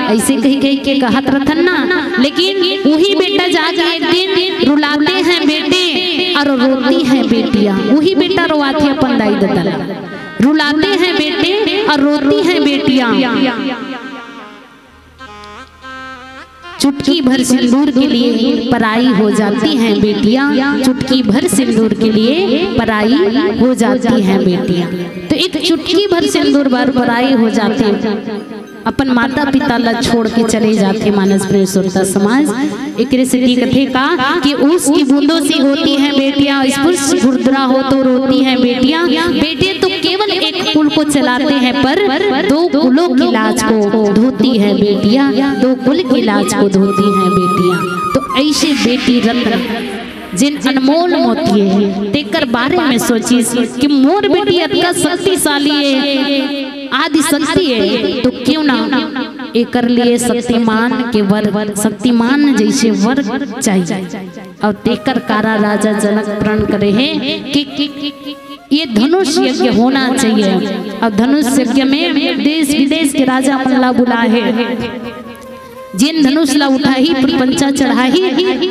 ऐसे कही कही के कहत रथन ना, लेकिन वही बेटा जाके एक दिन रुलाते हैं बेटे और रोती हैं बेटियां। वही बेटा रोवाथे अपन दाई ददा ला, रुलाते हैं बेटे और रोती हैं बेटियां। चुटकी भर सिंदूर के लिए पराई हो जाती हैं बेटियां, चुटकी भर सिंदूर के लिए पराई हो जाती हैं बेटियां। तो एक चुटकी भर सिंदूर बर पराई हो जाती हैं। अपन माता पिता ला छोड़ के चले जाथे मानस प्रेम श्रोता समाज। एकरे सेती कथे का कि ओस की बूंदों सी होती हैं बेटियां, स्पर्श खुरदुरा हो तो रोती हैं बेटियां। बेटे तो केवल एक कुल को चलाते हैं, पर दो कुलों की लाज को धोती हैं बेटियां, दो कुल की लाज को धोती हैं बेटियां। तो ऐसे बेटी रत्न जिन अनमोल मोती हे, तेकर बारे में सोचिस कि मोर बेटी अतका शक्तिशाली हे, आदि शक्ति हे, तो क्यों ना एकर लिए शक्तिमान के वर, शक्तिमान जैसे वर चाहिए। अउ तेकर कारण राजा जनक प्रण करे हे कि, कि, कि ये धनुष यज्ञ होना चाहिए। अउ धनुष यज्ञ में देश विदेश के राजा मन ला बुलाए हे। जेन धनुष ला उठाही, प्रपंचा चढ़ाही,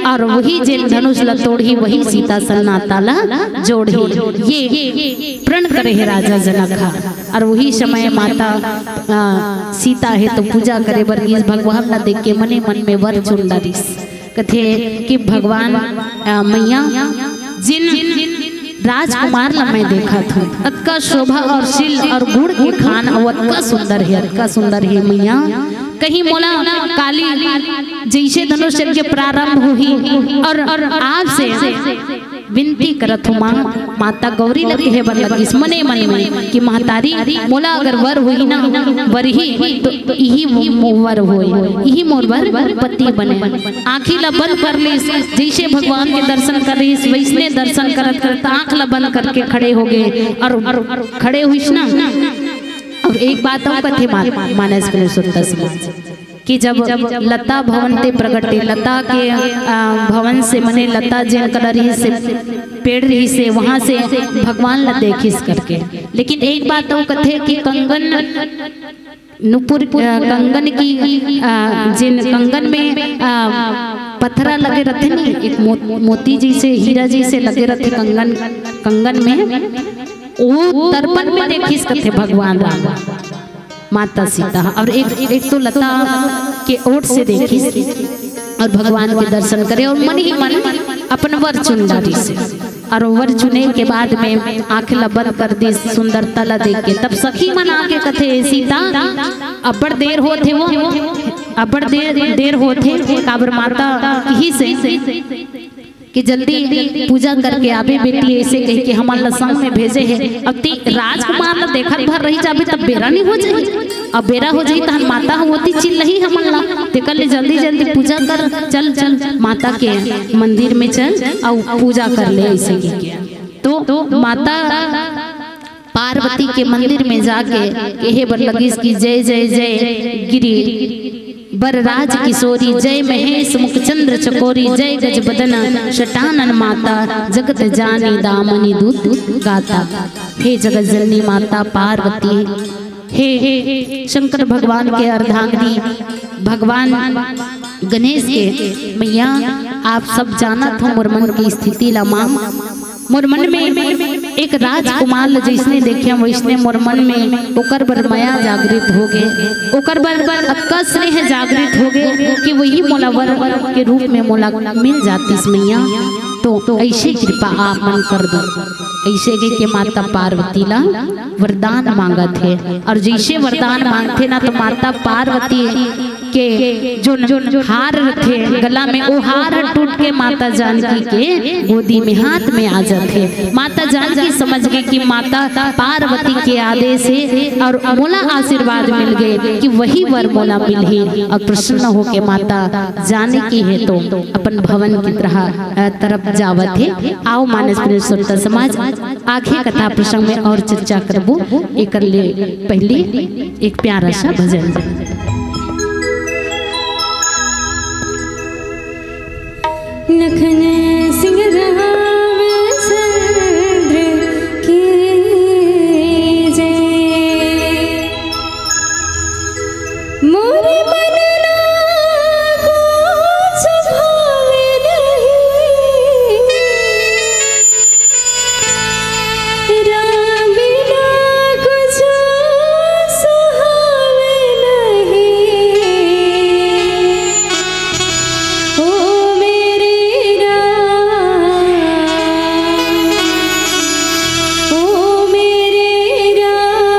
अउ वही जेन धनुष ला तोड़ही, वही सीता सन नाता ला जोड़ही। ये प्रण करे हे राजा जनक हा। अउ वही समय माता, आ, सीता हे तो पूजा करे बर गिस, भगवान ला देख के मने मन में वर चुन डारिस। कथे कि भगवान, आ, मैया, जिन राजकुमार ला मैं देखत हूँ, अतका शोभा अउ शील अउ गुण के खान, अउ अतका सुंदर हे, अतका सुंदर हे मैया। कहीं मोला काली जैसे धनुष यज्ञ प्रारंभ होही अउ, अउ आपसे विनती करत हूँ माँ, माता गौरी ला कहे बर लगिस मने मन में कि महतारी, मोला अगर वर होही ना, वरही तो इही मो-, वर होए, इही मोर बर पति बने। आँखी ला बंद कर लिस, जैसे भगवान के दर्शन करिस, वैसने दर्शन करत करत आँख ला बंद करके खड़े हो गे अउ, अउ खड़े होइस ना। अउ एक बात अउ कथे मा-, मानस पुरुषोत्तम समाज कि जब लता भवन ते प्रगटे, लता के, आ, भवन से, मने लता जेन कला रहिस हे, पेड़ रहिस हे, वहाँ से भगवान ला देखिस करके। लेकिन एक बात अउ कथे कि कंगन नुपुर, अ, कंगन की, अ, जेन कंगन में, अ, पथरा लगे रथे नी, एक मो-, मोती जैसे, हीरा जैसे लगे रथे कंगन, कंगन में, वो दर्पण में देखिस कथे भगवान राम, माता सीता। अउ एक, एक तो लता के ओट से देखिस अउ भगवान के दर्शन करे अउ मन ही मन अपन वर चुन डारिस हे। अउ वर चुने के बाद में आँख ला बंद कर दिस सुंदरता ला देख के। तब सखी मन आके कथे, "ए सीता, अब्बड़ देर होत हे वो, अब्बड़ देर, देर होत हे, काबर माता किहिस हे कि जल्दी पूजा करके आबे बेटी," ऐसे कह के हमन ला संग में भेजे हे। अब ते राजकुमार ला देखत भर रही जाबे, तब बेरा नहीं हो जाही। अब बेरा हो जाही, तहन माता ह ओती चिल्लाही हमन ला, तेकर ले जल्दी जल्दी पूजा कर, चल चल माता के मंदिर में चल अउ पूजा कर ले, ऐसे कह के। तो माता पार्वती के मंदिर में जाके कहे बर लगिस कि जय जय जय गिरि बरराज किशोरी, जय महेश मुखचंद्र चकोरी, जय गजबदन शटानन माता, जगत जानी दामिनी दूत गाता। हे जगत जननी माता पार्वती, हे, हे शंकर भगवान के अर्धांगिनी, भगवान गणेश के मैया, आप सब जानत हो मोर मन की स्थिति ला माँ। मोर मन में एक राजकुमार ल जइसने देखेंव, वइसने मोर मन में ओकर बर मया जागृत हो गे, ओकर बर, बर अतका स्नेह जागृत हो गे कि वही मोला वर के रूप में मोला मिल जातिस मैया। तो ऐसे कृपा आप मन कर दो। ऐसे कह के माता पार्वती ला वरदान मांगत हे, अउ जइसे वरदान मांगथे ना, तो माता पार्वती के जो हार रथे गला में, वो हार टूट के माता जानकी के गोदी में, हाथ में आ जाथे। माता जानकी समझ गे कि माता पार्वती के आदेश हे अउ मोला आशीर्वाद मिल गे कि वही वर मोला मिलही। अउ प्रसन्न होके माता जानकी हे तो अपन भवन की तरह, अ, तरफ जावत हे। आओ मानस पुरुषोत्तम समाज, आखे कथा प्रसंग में अउ चर्चा करबो, एकर ले पहिली एक प्यारा सा भजन। लखन सिंह रामचंद्र की जय। मोर मन ना कुछ भावे नहीं। राम बिना कुछ सुहावे नहीं। ओ मेरे राम, ओ मेरे राम।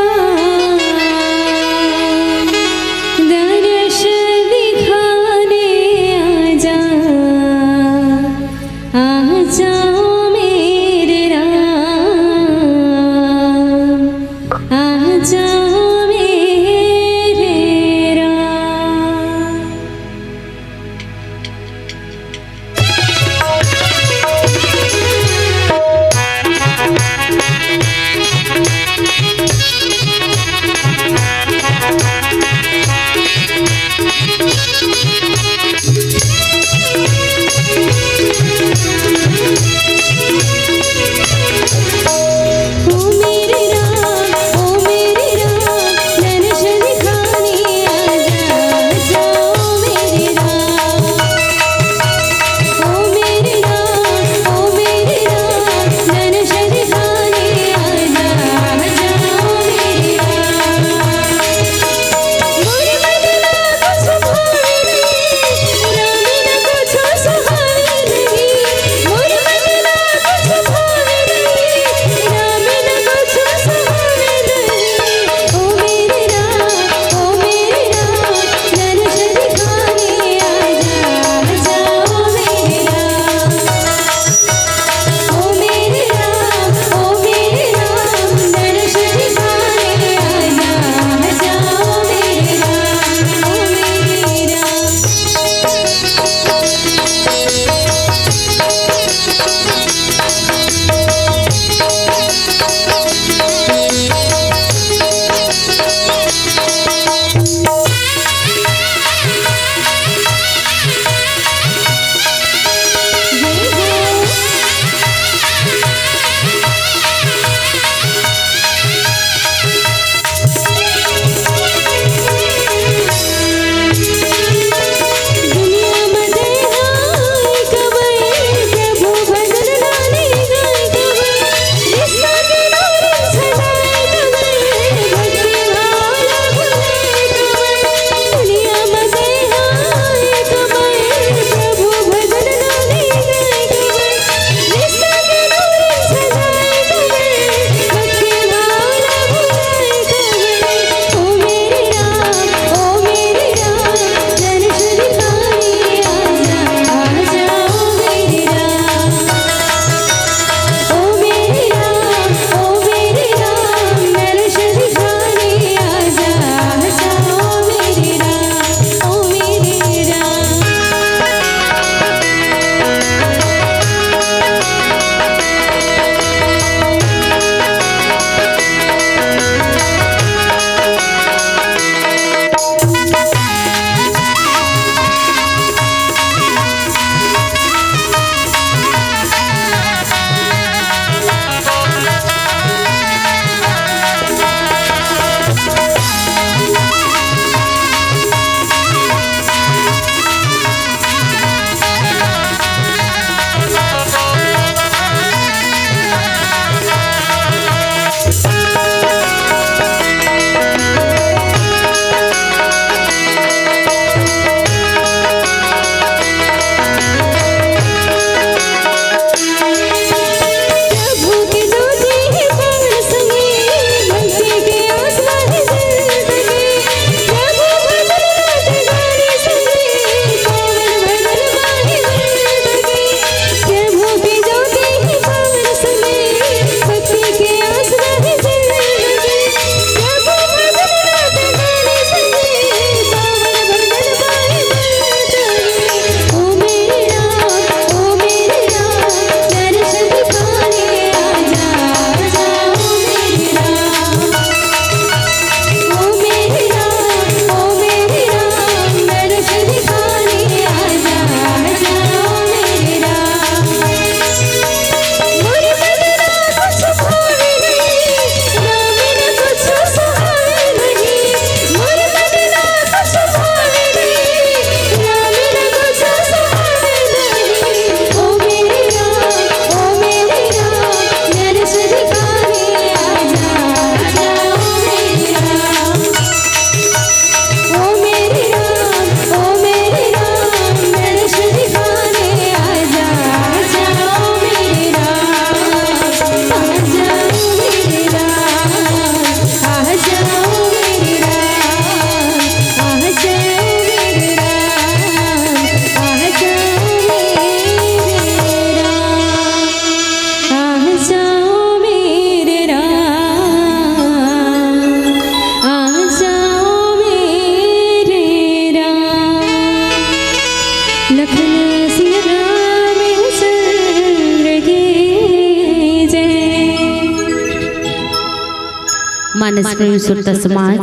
मानस प्रेमी श्रोता समाज,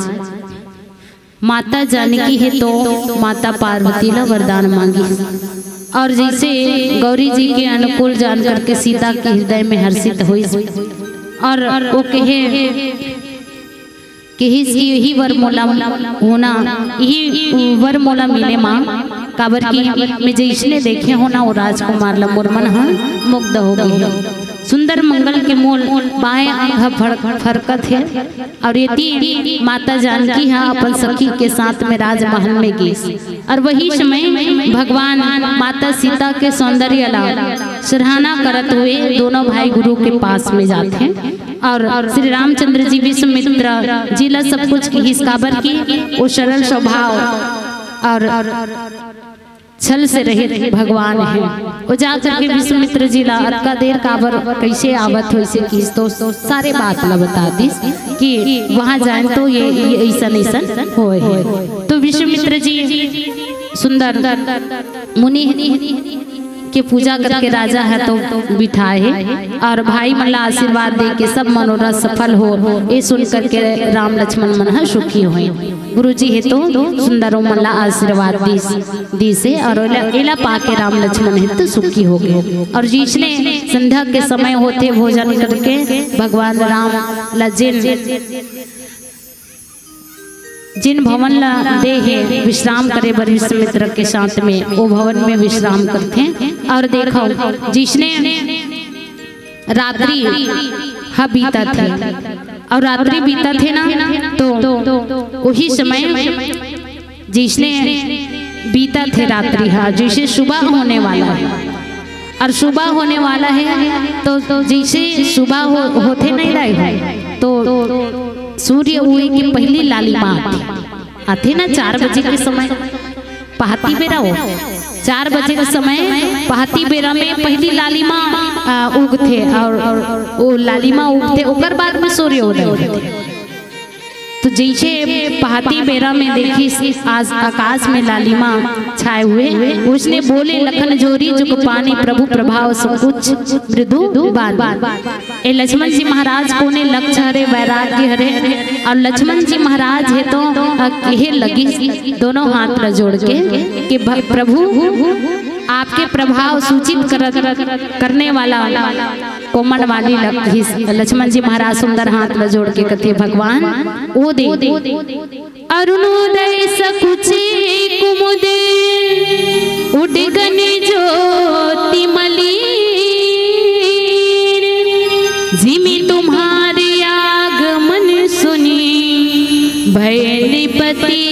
माता जानकी हे तो माता पार्वती ला वरदान मांगिस, और जैसे गौरी जी के अनुकूल जान करके सीता के हृदय में हर्षित होइस, और वो कहे, कहिस कि यही वर मोला होना, यही वर मोला मिले माँ, काबर कि मैं जैसने देखे हो ना, वो राजकुमार ला मोर मन ह मुग्ध हो गए हे। सुंदर मंगल के मोल बाएं अंग ह फर-, फरकत हे, और एती माता जानकी ह अपन सखी के साथ में राजमहल में गिस, और वही समय भगवान माता सीता के सौंदर्य ला सराहना करत हुए दोनों भाई गुरु के पास में जाथे, और श्री रामचंद्र जी विश्वामित्र जी ला सब कुछ कहिस, काबर कि वो सरल स्वभाव और छल से रहित भगवान हे। वो जा करके विश्वामित्र जी ला अतका देर काबर कैसे आवत हो, इसे किस तो सारे बात ला बता दिस कि वहां जाए तो ये, ये ऐसन ऐसन होए हे। तो विश्वामित्र जी सुंदर मुनि के पूजा करके राजा है तो बिठाए हे, और भाई मन ला आशीर्वाद दे के सब मनोरथ सफल हो, ये सुन करके राम लक्ष्मण मन ह सुखी होए। गुरु जी हे तो सुंदर मन ला आशीर्वाद दिस, दिस हे, और एला, एला पाके राम लक्ष्मण हे तो सुखी हो गए। और जिसने संध्या के समय होथे भोजन करके भगवान राम ला जिन जिन भवन ला दे हे विश्राम करे बर विश्वामित्र के साथ में, वो भवन में विश्राम करथे। और देखो, जिसने रात्रि ह बीतत हे, और रात्रि बीतत हे ना, तो वही समय जिसने बीतत हे रात्रि ह, जैसे सुबह होने वाला है, और सुबह होने वाला है, तो जैसे सुबह हो, होथे नहीं रहे है, तो सूर्य उए के पहली लालिमा आथे, आथे ना चार बजे के समय, पहाती बेरा हो, चार बजे के समय पहाती बेरा में पहली लालिमा, आ, उगथे, और, और वो लालिमा उगथे, ओकर बाद में सूर्य उदय होथे। तो जैसे पहाती बेरा में देखिस आज आकाश में लालिमा छाए हुए, उसने बोले लखन जोरी जुग पानी प्रभु प्रभाव सब कुछ मृदु बानी। ए लक्ष्मण जी महाराज कोने लक्ष्य हरे, वैराग्य हरे, और लक्ष्मण जी महाराज हे तो, अ, कहे लगिस दोनों हाथ ला जोड़ के कि भ-, प्रभु आपके प्रभाव सूचित कर, करने वाला कोमल वाली लग-, हिस-, लक्ष्मण जी महाराज सुंदर हाथ ला जोड़ के कथे, भगवान ओ दे। अरुणोदय सकुचे कुमुद उडगन ज्योति मलिन, जिमि तुम्हारे आगमन सुनि भय नृपति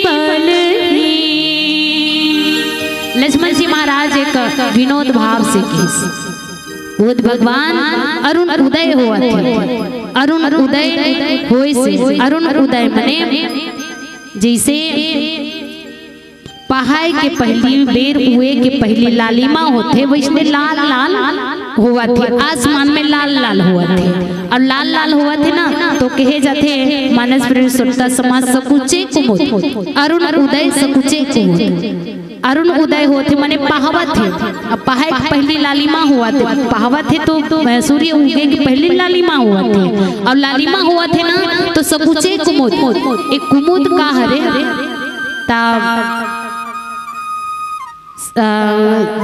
बलहीन। लक्ष्मण जी महाराज एक विनोद भाव से कहिस, बुध भगवान अरुण उदय होवत हे, अरुण उदय होए से, अरुण उदय मने जैसे पहाय के पहली बेर उए के पहली लालिमा होथे, वैसने लाल लाल होवत हे, आसमान में लाल लाल होवत हे। और लाल लाल होवत हे ना, तो कहे जाथे मानस प्रेमी श्रोता समाज, सकुचे कुमुद, अरुण उदय सकुचे कुमुद। अरुण उदय होथे, मने पहावत हे। अब पहाय के पहली लालिमा होवत हे, पहावत हे तो, अ, सूर्य उगे के पहली लालिमा होवत हे। और लालिमा होवत हे ना, तो सकुचे कुमुद। एक कुमुद का हरे? ता अ,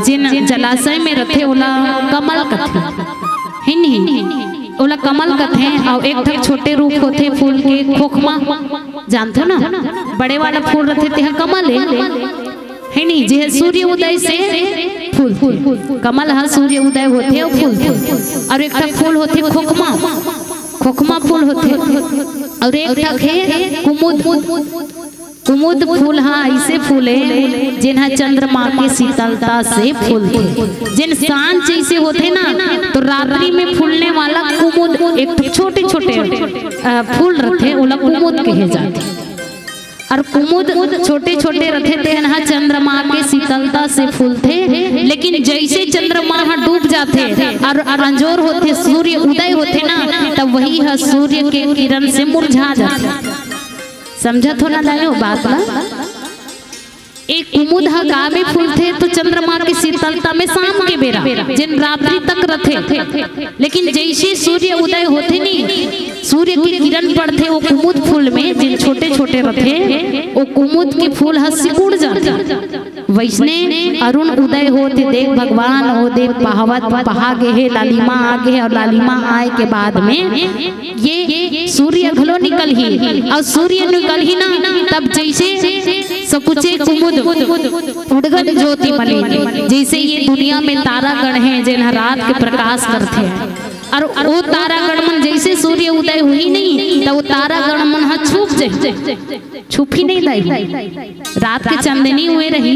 जिन जलाशय में रथे, ओला कमल कथे, हे नहीं? ओला कमल कथे। और एक ठक छोटे रूप होथे फूल के, खोखमा, जानथो ना? बड़े वाला फूल रथे, तेहा कमल हे, हे नहीं? जे सूर्य उदय से फूल, कमल ह सूर्य उदय होथे और फूल थे। और एक ठक फूल होथे खोखमा, खोखमा फूल होथे। और एक ठक हे कुमुद, कुमुद फूल ह अइसे फूल हे, जेन ह चंद्रमा के शीतलता से फूलथे। जेन सांझ जइसे होथे ना, तो रात्रि में फूलने वाला कुमुद, एक ठो छोटे-छोटे, अ, फूल रथे, ओला कुमुद कहे जाथे। और कुमुद छोटे-छोटे रथे, तेन ह चंद्रमा के शीतलता से फूलथे, लेकिन जइसे चंद्रमा ह डूब जाथे और अंजोर होथे, सूर्य उदय होथे ना, तब वही ह सूर्य के किरण से मुरझा जाथे। समझत हो ना दाई हो बात ला? एक कुमुद ह का में फूलथे तो चंद्रमा के शीतलता में शाम के बेरा, जेन रात्रि तक रथे। लेकिन जैसे सूर्य उदय होथे नी, सूर्य के किरण पड़थे वो कुमुद फूल में, जेन छोटे-छोटे रथे, वो कुमुद के फूल ह सिकुड़ जाथे। वैसने अरुण उदय होथे, देख भगवान, ओ देख पहावत, पहा गे हे, लालिमा आ गे हे, और लालिमा आए के बाद में ये सूर्य घलो निकलही, और सूर्य निकलही ना, तब जैसे सकुचे कुमुद उड़गन ज्योति मलिन, जैसे ये दुनिया में तारागण हे, जेन ह रात के प्रकाश करथे, और वो तारागण मन जैसे सूर्य उदय होही नहीं, त वो तारागण मन ह छुप जाही, छुपही नहीं दाई। रात के चांदनी हुए रही,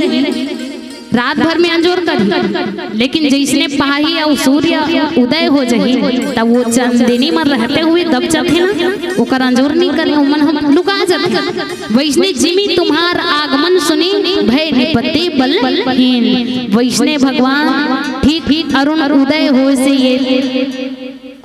रात भर में अंजोर करही, लेकिन जैसने पहाही अउ सूर्य उदय हो जाही, तब वो चांदनी में रहते हुए दब जाथे ना, ओकर अंजोर नहीं करे, ओमन हम लुका जाथे। वैसने जिमी तुम्हार आगमन सुनी, भय निपति बलहीन। वैसने भगवान ठीक, ठीक अरुण उदय होय से ये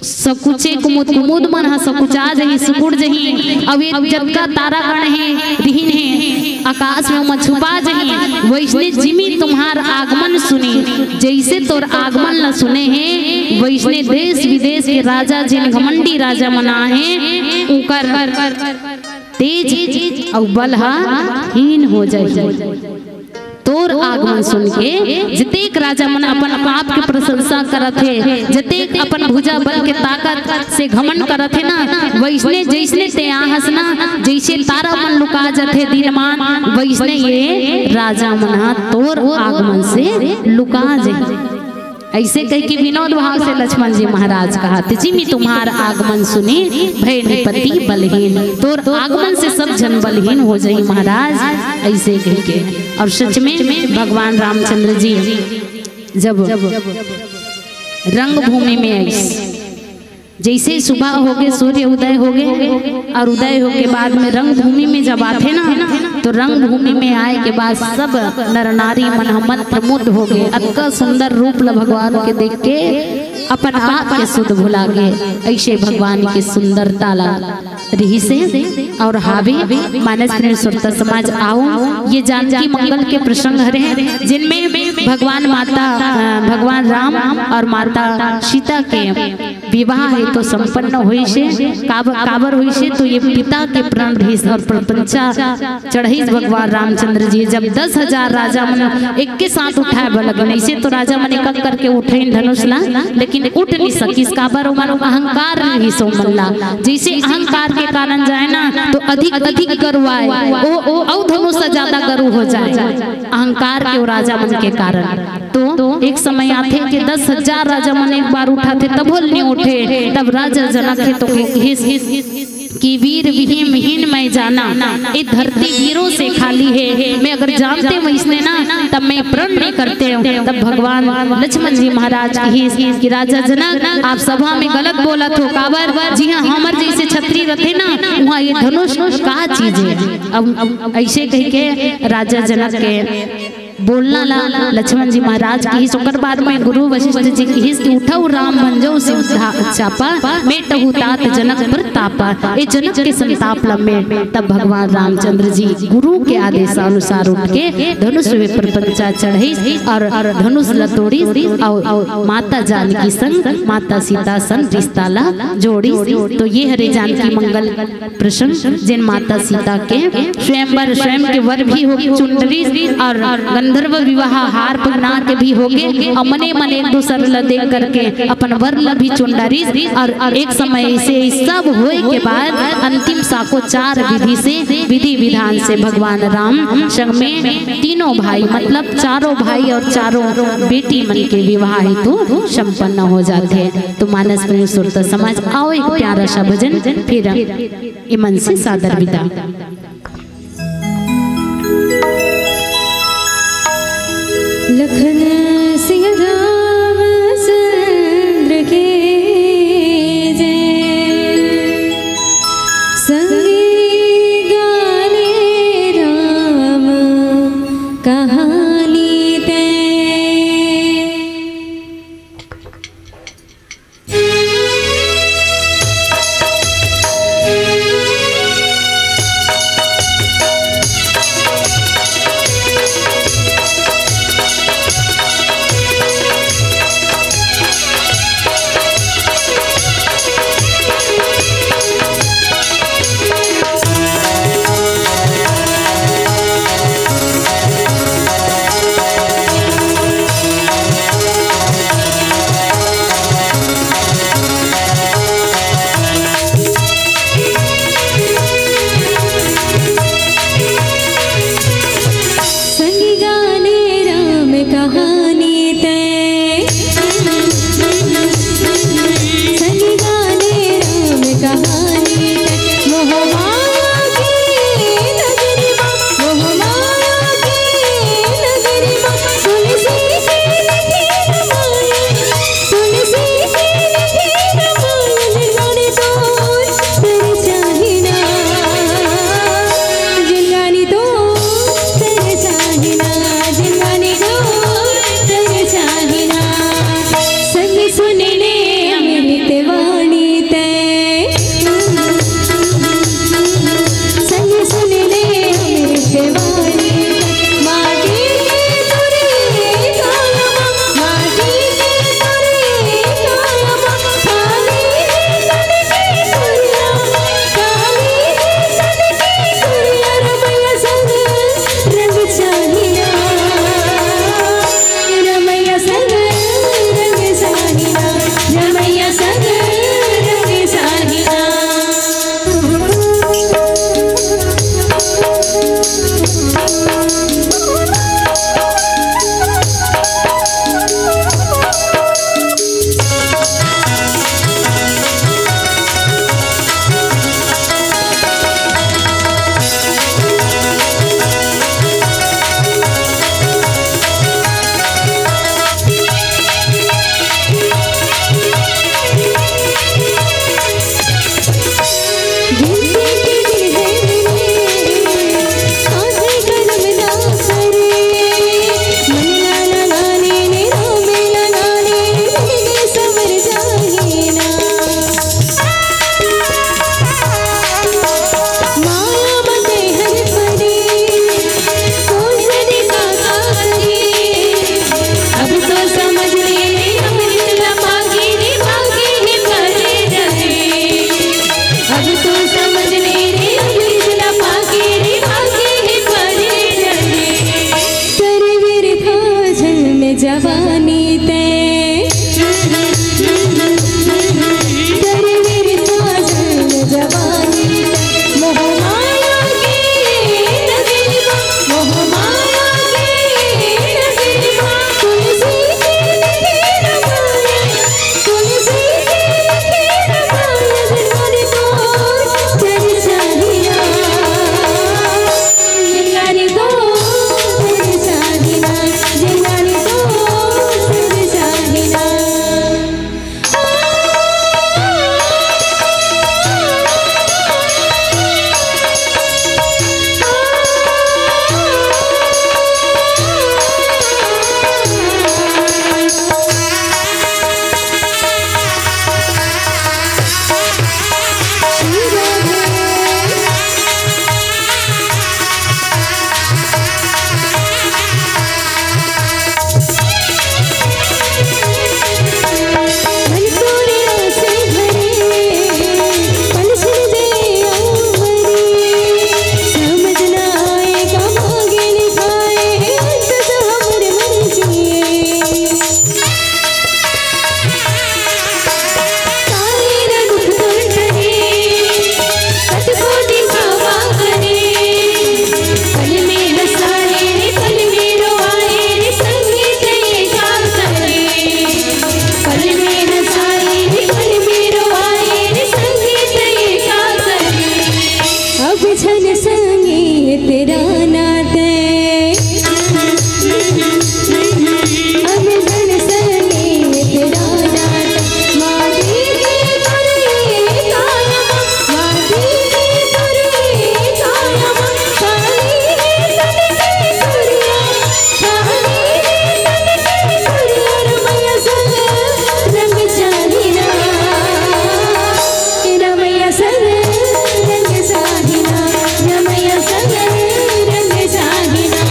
सकुचे कुमुद, कुमुद मन ह सकुचा जही, सिकुड़ जही। अउ ये जतका तारागण हे, रिहिन हे, आकाश में ओमा छुपा जही। वैसने जिमी तुम्हार आगमन सुनी, जैसे तोर आगमन ल सुने हे, वैसने देश विदेश के राजा, जेन घमंडी राजा मन आहे, उकर तेज अउ बल ह हीन हो जाही। तोर आगमन सुन के जतेक राजा मन अपन आप के प्रशंसा करत हे, जतेक अपन भुजा बल के ताकत से घमंड करत हे ना, वैसने जैसने ते आहस ना, जैसे तारा मन लुका जाथे दिन मान, वैसने ये राजा मन ह तोर आगमन से लुका जाही। ऐसे कह के विनोद भाव से लक्ष्मण जी महाराज कहा, "जिमी तुम्हार आगमन सुनी, भय निपति बलहीन।" तोर आगमन से सब जन बलहीन हो जाही महाराज, ऐसे कह के। और सच में भगवान रामचंद्र जी जब रंगभूमि में आइस, जैसे ही सुबह हो गए, सूर्य उदय हो गए, और उदय हो के बाद में रंगभूमि में जब आथे ना, तो रंगभूमि में आए के बाद सब नर नारी मन ह मंत्रमुग्ध हो गए। अतका सुंदर रूप ल भगवान के देख के अपन आप के सुध भुला गए। ऐसे भगवान के सुंदरता ला रिहिसे। और हावे मानस प्रेम श्रोता समाज, आओ ये जानकी मंगल के प्रसंग हरे, जिनमें भगवान माता, अ, भगवान राम और माता सीता के विवाह हे तो संपन्न होइसे। काब-, काबर होइसे तो ये पिता के प्रण रहिस और प्रपंचा चढ़ाइस भगवान रामचंद्र जी। जब दस हजार राजा मन एक के साथ उठाए बर लगिन, ऐसे तो राजा मन एक एक करके उठाइन धनुष ला, लेकिन उठ नहीं सकिस। काबर? ओमन अहंकार रहिस ओमन ला। जैसे अहंकार के कारण जाए ना, तो अधिक अधिक गर्व आए, ओ, ओ, अउ धनुष से ज्यादा गर्व हो जाए अहंकार के, ओ राजा मन के कारण। तो एक समय आथे कि दस हजार राजा मन एक बार उठाथे, तभो ल नहीं उठे। तब राजा जनक हे तो कहिस कि वीर विहीन हीन मैं जाना, ये धरती वीरों से खाली है। मैं अगर जानते वैसने ना, तब मैं प्रण नहीं करते हूँ। तब भगवान लक्ष्मण जी महाराज कहिस कि राजा जनक, आप सभा में गलत बोलत हो। काबर? जिहाँ हमर जैसे छत्री रथे ना, वहाँ ये धनुष का चीज है। अब ऐसे कह के राजा जनक के बोलना ला लक्ष्मण जी महाराज कहिस। ओकर बाद में गुरु वशिष्ठ जी कहिस कि उठऊ राम भंजऊ शिव धा-, चापा, मेटहु तात जनक प्रतापा, ये जनक के संताप ला मेट। तब भगवान रामचंद्र जी गुरु के आदेशानुसार उठ के धनुष में प्रपंचा चढ़ाइस और धनुष ला तोड़िस और माता जानकी संग, माता सीता संग रिश्ता ला जोड़िस। तो ये हरे जानकी मंगल प्रसंग, जेन माता सीता के स्वयंवर, स्वयं के वर भी हो चुंडरिस और गंधर्व विवाह हार पहना के भी होगे। अमने मन एक दूसर ल देख करके अपन वर ल भी चुंडरिस और एक समय ऐसे ही सब होए के बाद अंतिम साको चार विधि से, विधि विधान से भगवान राम संग में तीनों भाई, मतलब चारों भाई और चारों बेटी मन के विवाह हेतु संपन्न हो जाथे। तो मानस प्रेम श्रोता समाज, आओ एक प्यारा सा भजन, फिर इमन से सादर विदा। लखन सिया रामचंद्र के जय। संगी गाने राम कहानी तय। जवानी ते, तेरे मेरे साजन जवानी ते, मोह माया के नगरी में, मोह माया के नगरी में, तुलसी के लगे रमाया, तुलसी के लगे रमाया, जवानी तोर चर्चा हिया। जिंगानी तो तेरे साजना, जिंगानी तो तेरे साजना। अब झन संगे तेरा नाते, अब झन संगे तेरा नाते, माटी के तोरे काया, माटी के तोरे काया, पानी है तन के तोरिया, पानी है तन के तोरिया, रमैया संग रंग चाहिना। रमैया संग रंग चाहिना, रमैया संग रंग चाहिना।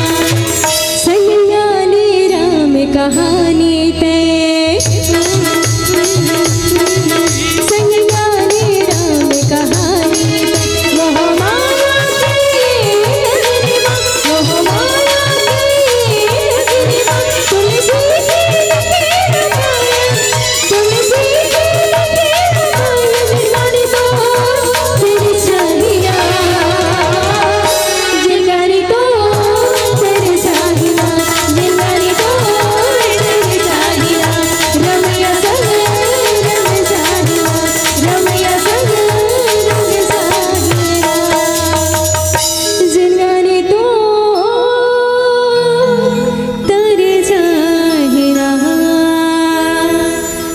संग न्याली राम कहानी ते, संग न्याली राम कहानी ते, मोह माया के नगरी मा, मोह माया के नगरी मा, तुलसी के लगे रमाया, तुलसी के लगे रमाया, जिंगानी तो तेरे चाहिना, जिंगानी तो तेरे चाहिना, जिंगानी तो तेरे चाहिना, रमैया संग रंग चाहिना, रमैया संग रंग चाहिना, जिंगानी तो तेरे चाहिना।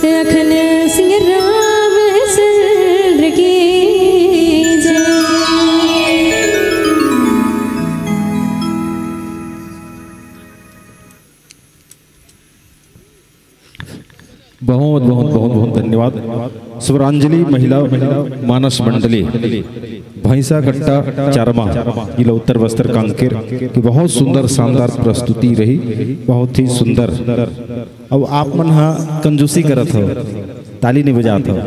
लखन सिंह रामचंद्र की जय। बहुत बहुत बहुत बहुत धन्यवाद। स्वरांजलि महिला मानस मंडली भैंसा कट्टा चारमा जिला उत्तर बस्तर कांकेर की बहुत सुंदर शानदार प्रस्तुति रही, बहुत ही सुंदर। अब आप मन हा कंजूसी करत हो, ताली नहीं बजात हो,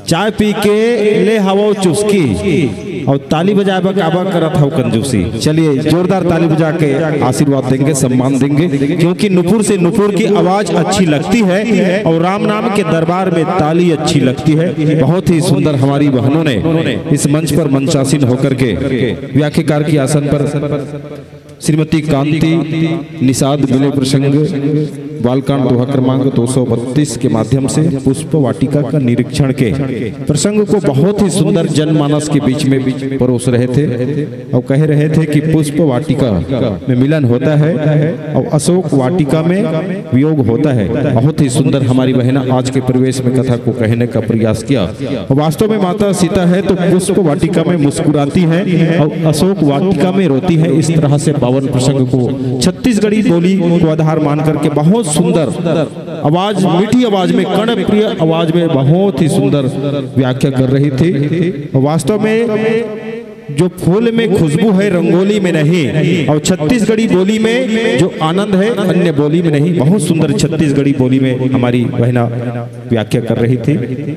चाय पी के ले हवो चुस्की और ताली बजाए बर काबर करत हव कंजूसी। चलिए जोरदार ताली बजा के आशीर्वाद देंगे, सम्मान देंगे, क्योंकि नुपुर से नुपुर की आवाज अच्छी लगती है और राम नाम के दरबार में ताली अच्छी लगती है। बहुत ही सुंदर हमारी बहनों ने इस मंच पर मंचासीन होकर के व्याख्याकार के आसन पर श्रीमती कांति निषाद विनय प्रसंग बालकांड दोहा क्रमांक दो सौ बत्तीस के माध्यम से पुष्प वाटिका का निरीक्षण के प्रसंग को बहुत ही सुंदर जनमानस के बीच में परोस रहे थे और कह रहे थे कि पुष्प वाटिका में मिलन होता है और अशोक वाटिका में वियोग होता है। बहुत ही सुंदर हमारी बहना आज के परिवेश में कथा को कहने का प्रयास किया। वास्तव में माता सीता है तो पुष्प वाटिका में मुस्कुराती है और अशोक वाटिका में रोती है। इस तरह से पावन प्रसंग को छत्तीसगढ़ी बोली को आधार मान करके बहुत सुंदर आवाज, मीठी आवाज में, कर्णप्रिय आवाज में बहुत ही सुंदर व्याख्या कर रही थी। वास्तव में जो फूल में खुशबू है रंगोली में नहीं, और छत्तीसगढ़ी बोली में जो आनंद है अन्य बोली में नहीं। बहुत सुंदर छत्तीसगढ़ी बोली में हमारी बहना व्याख्या कर रही थी।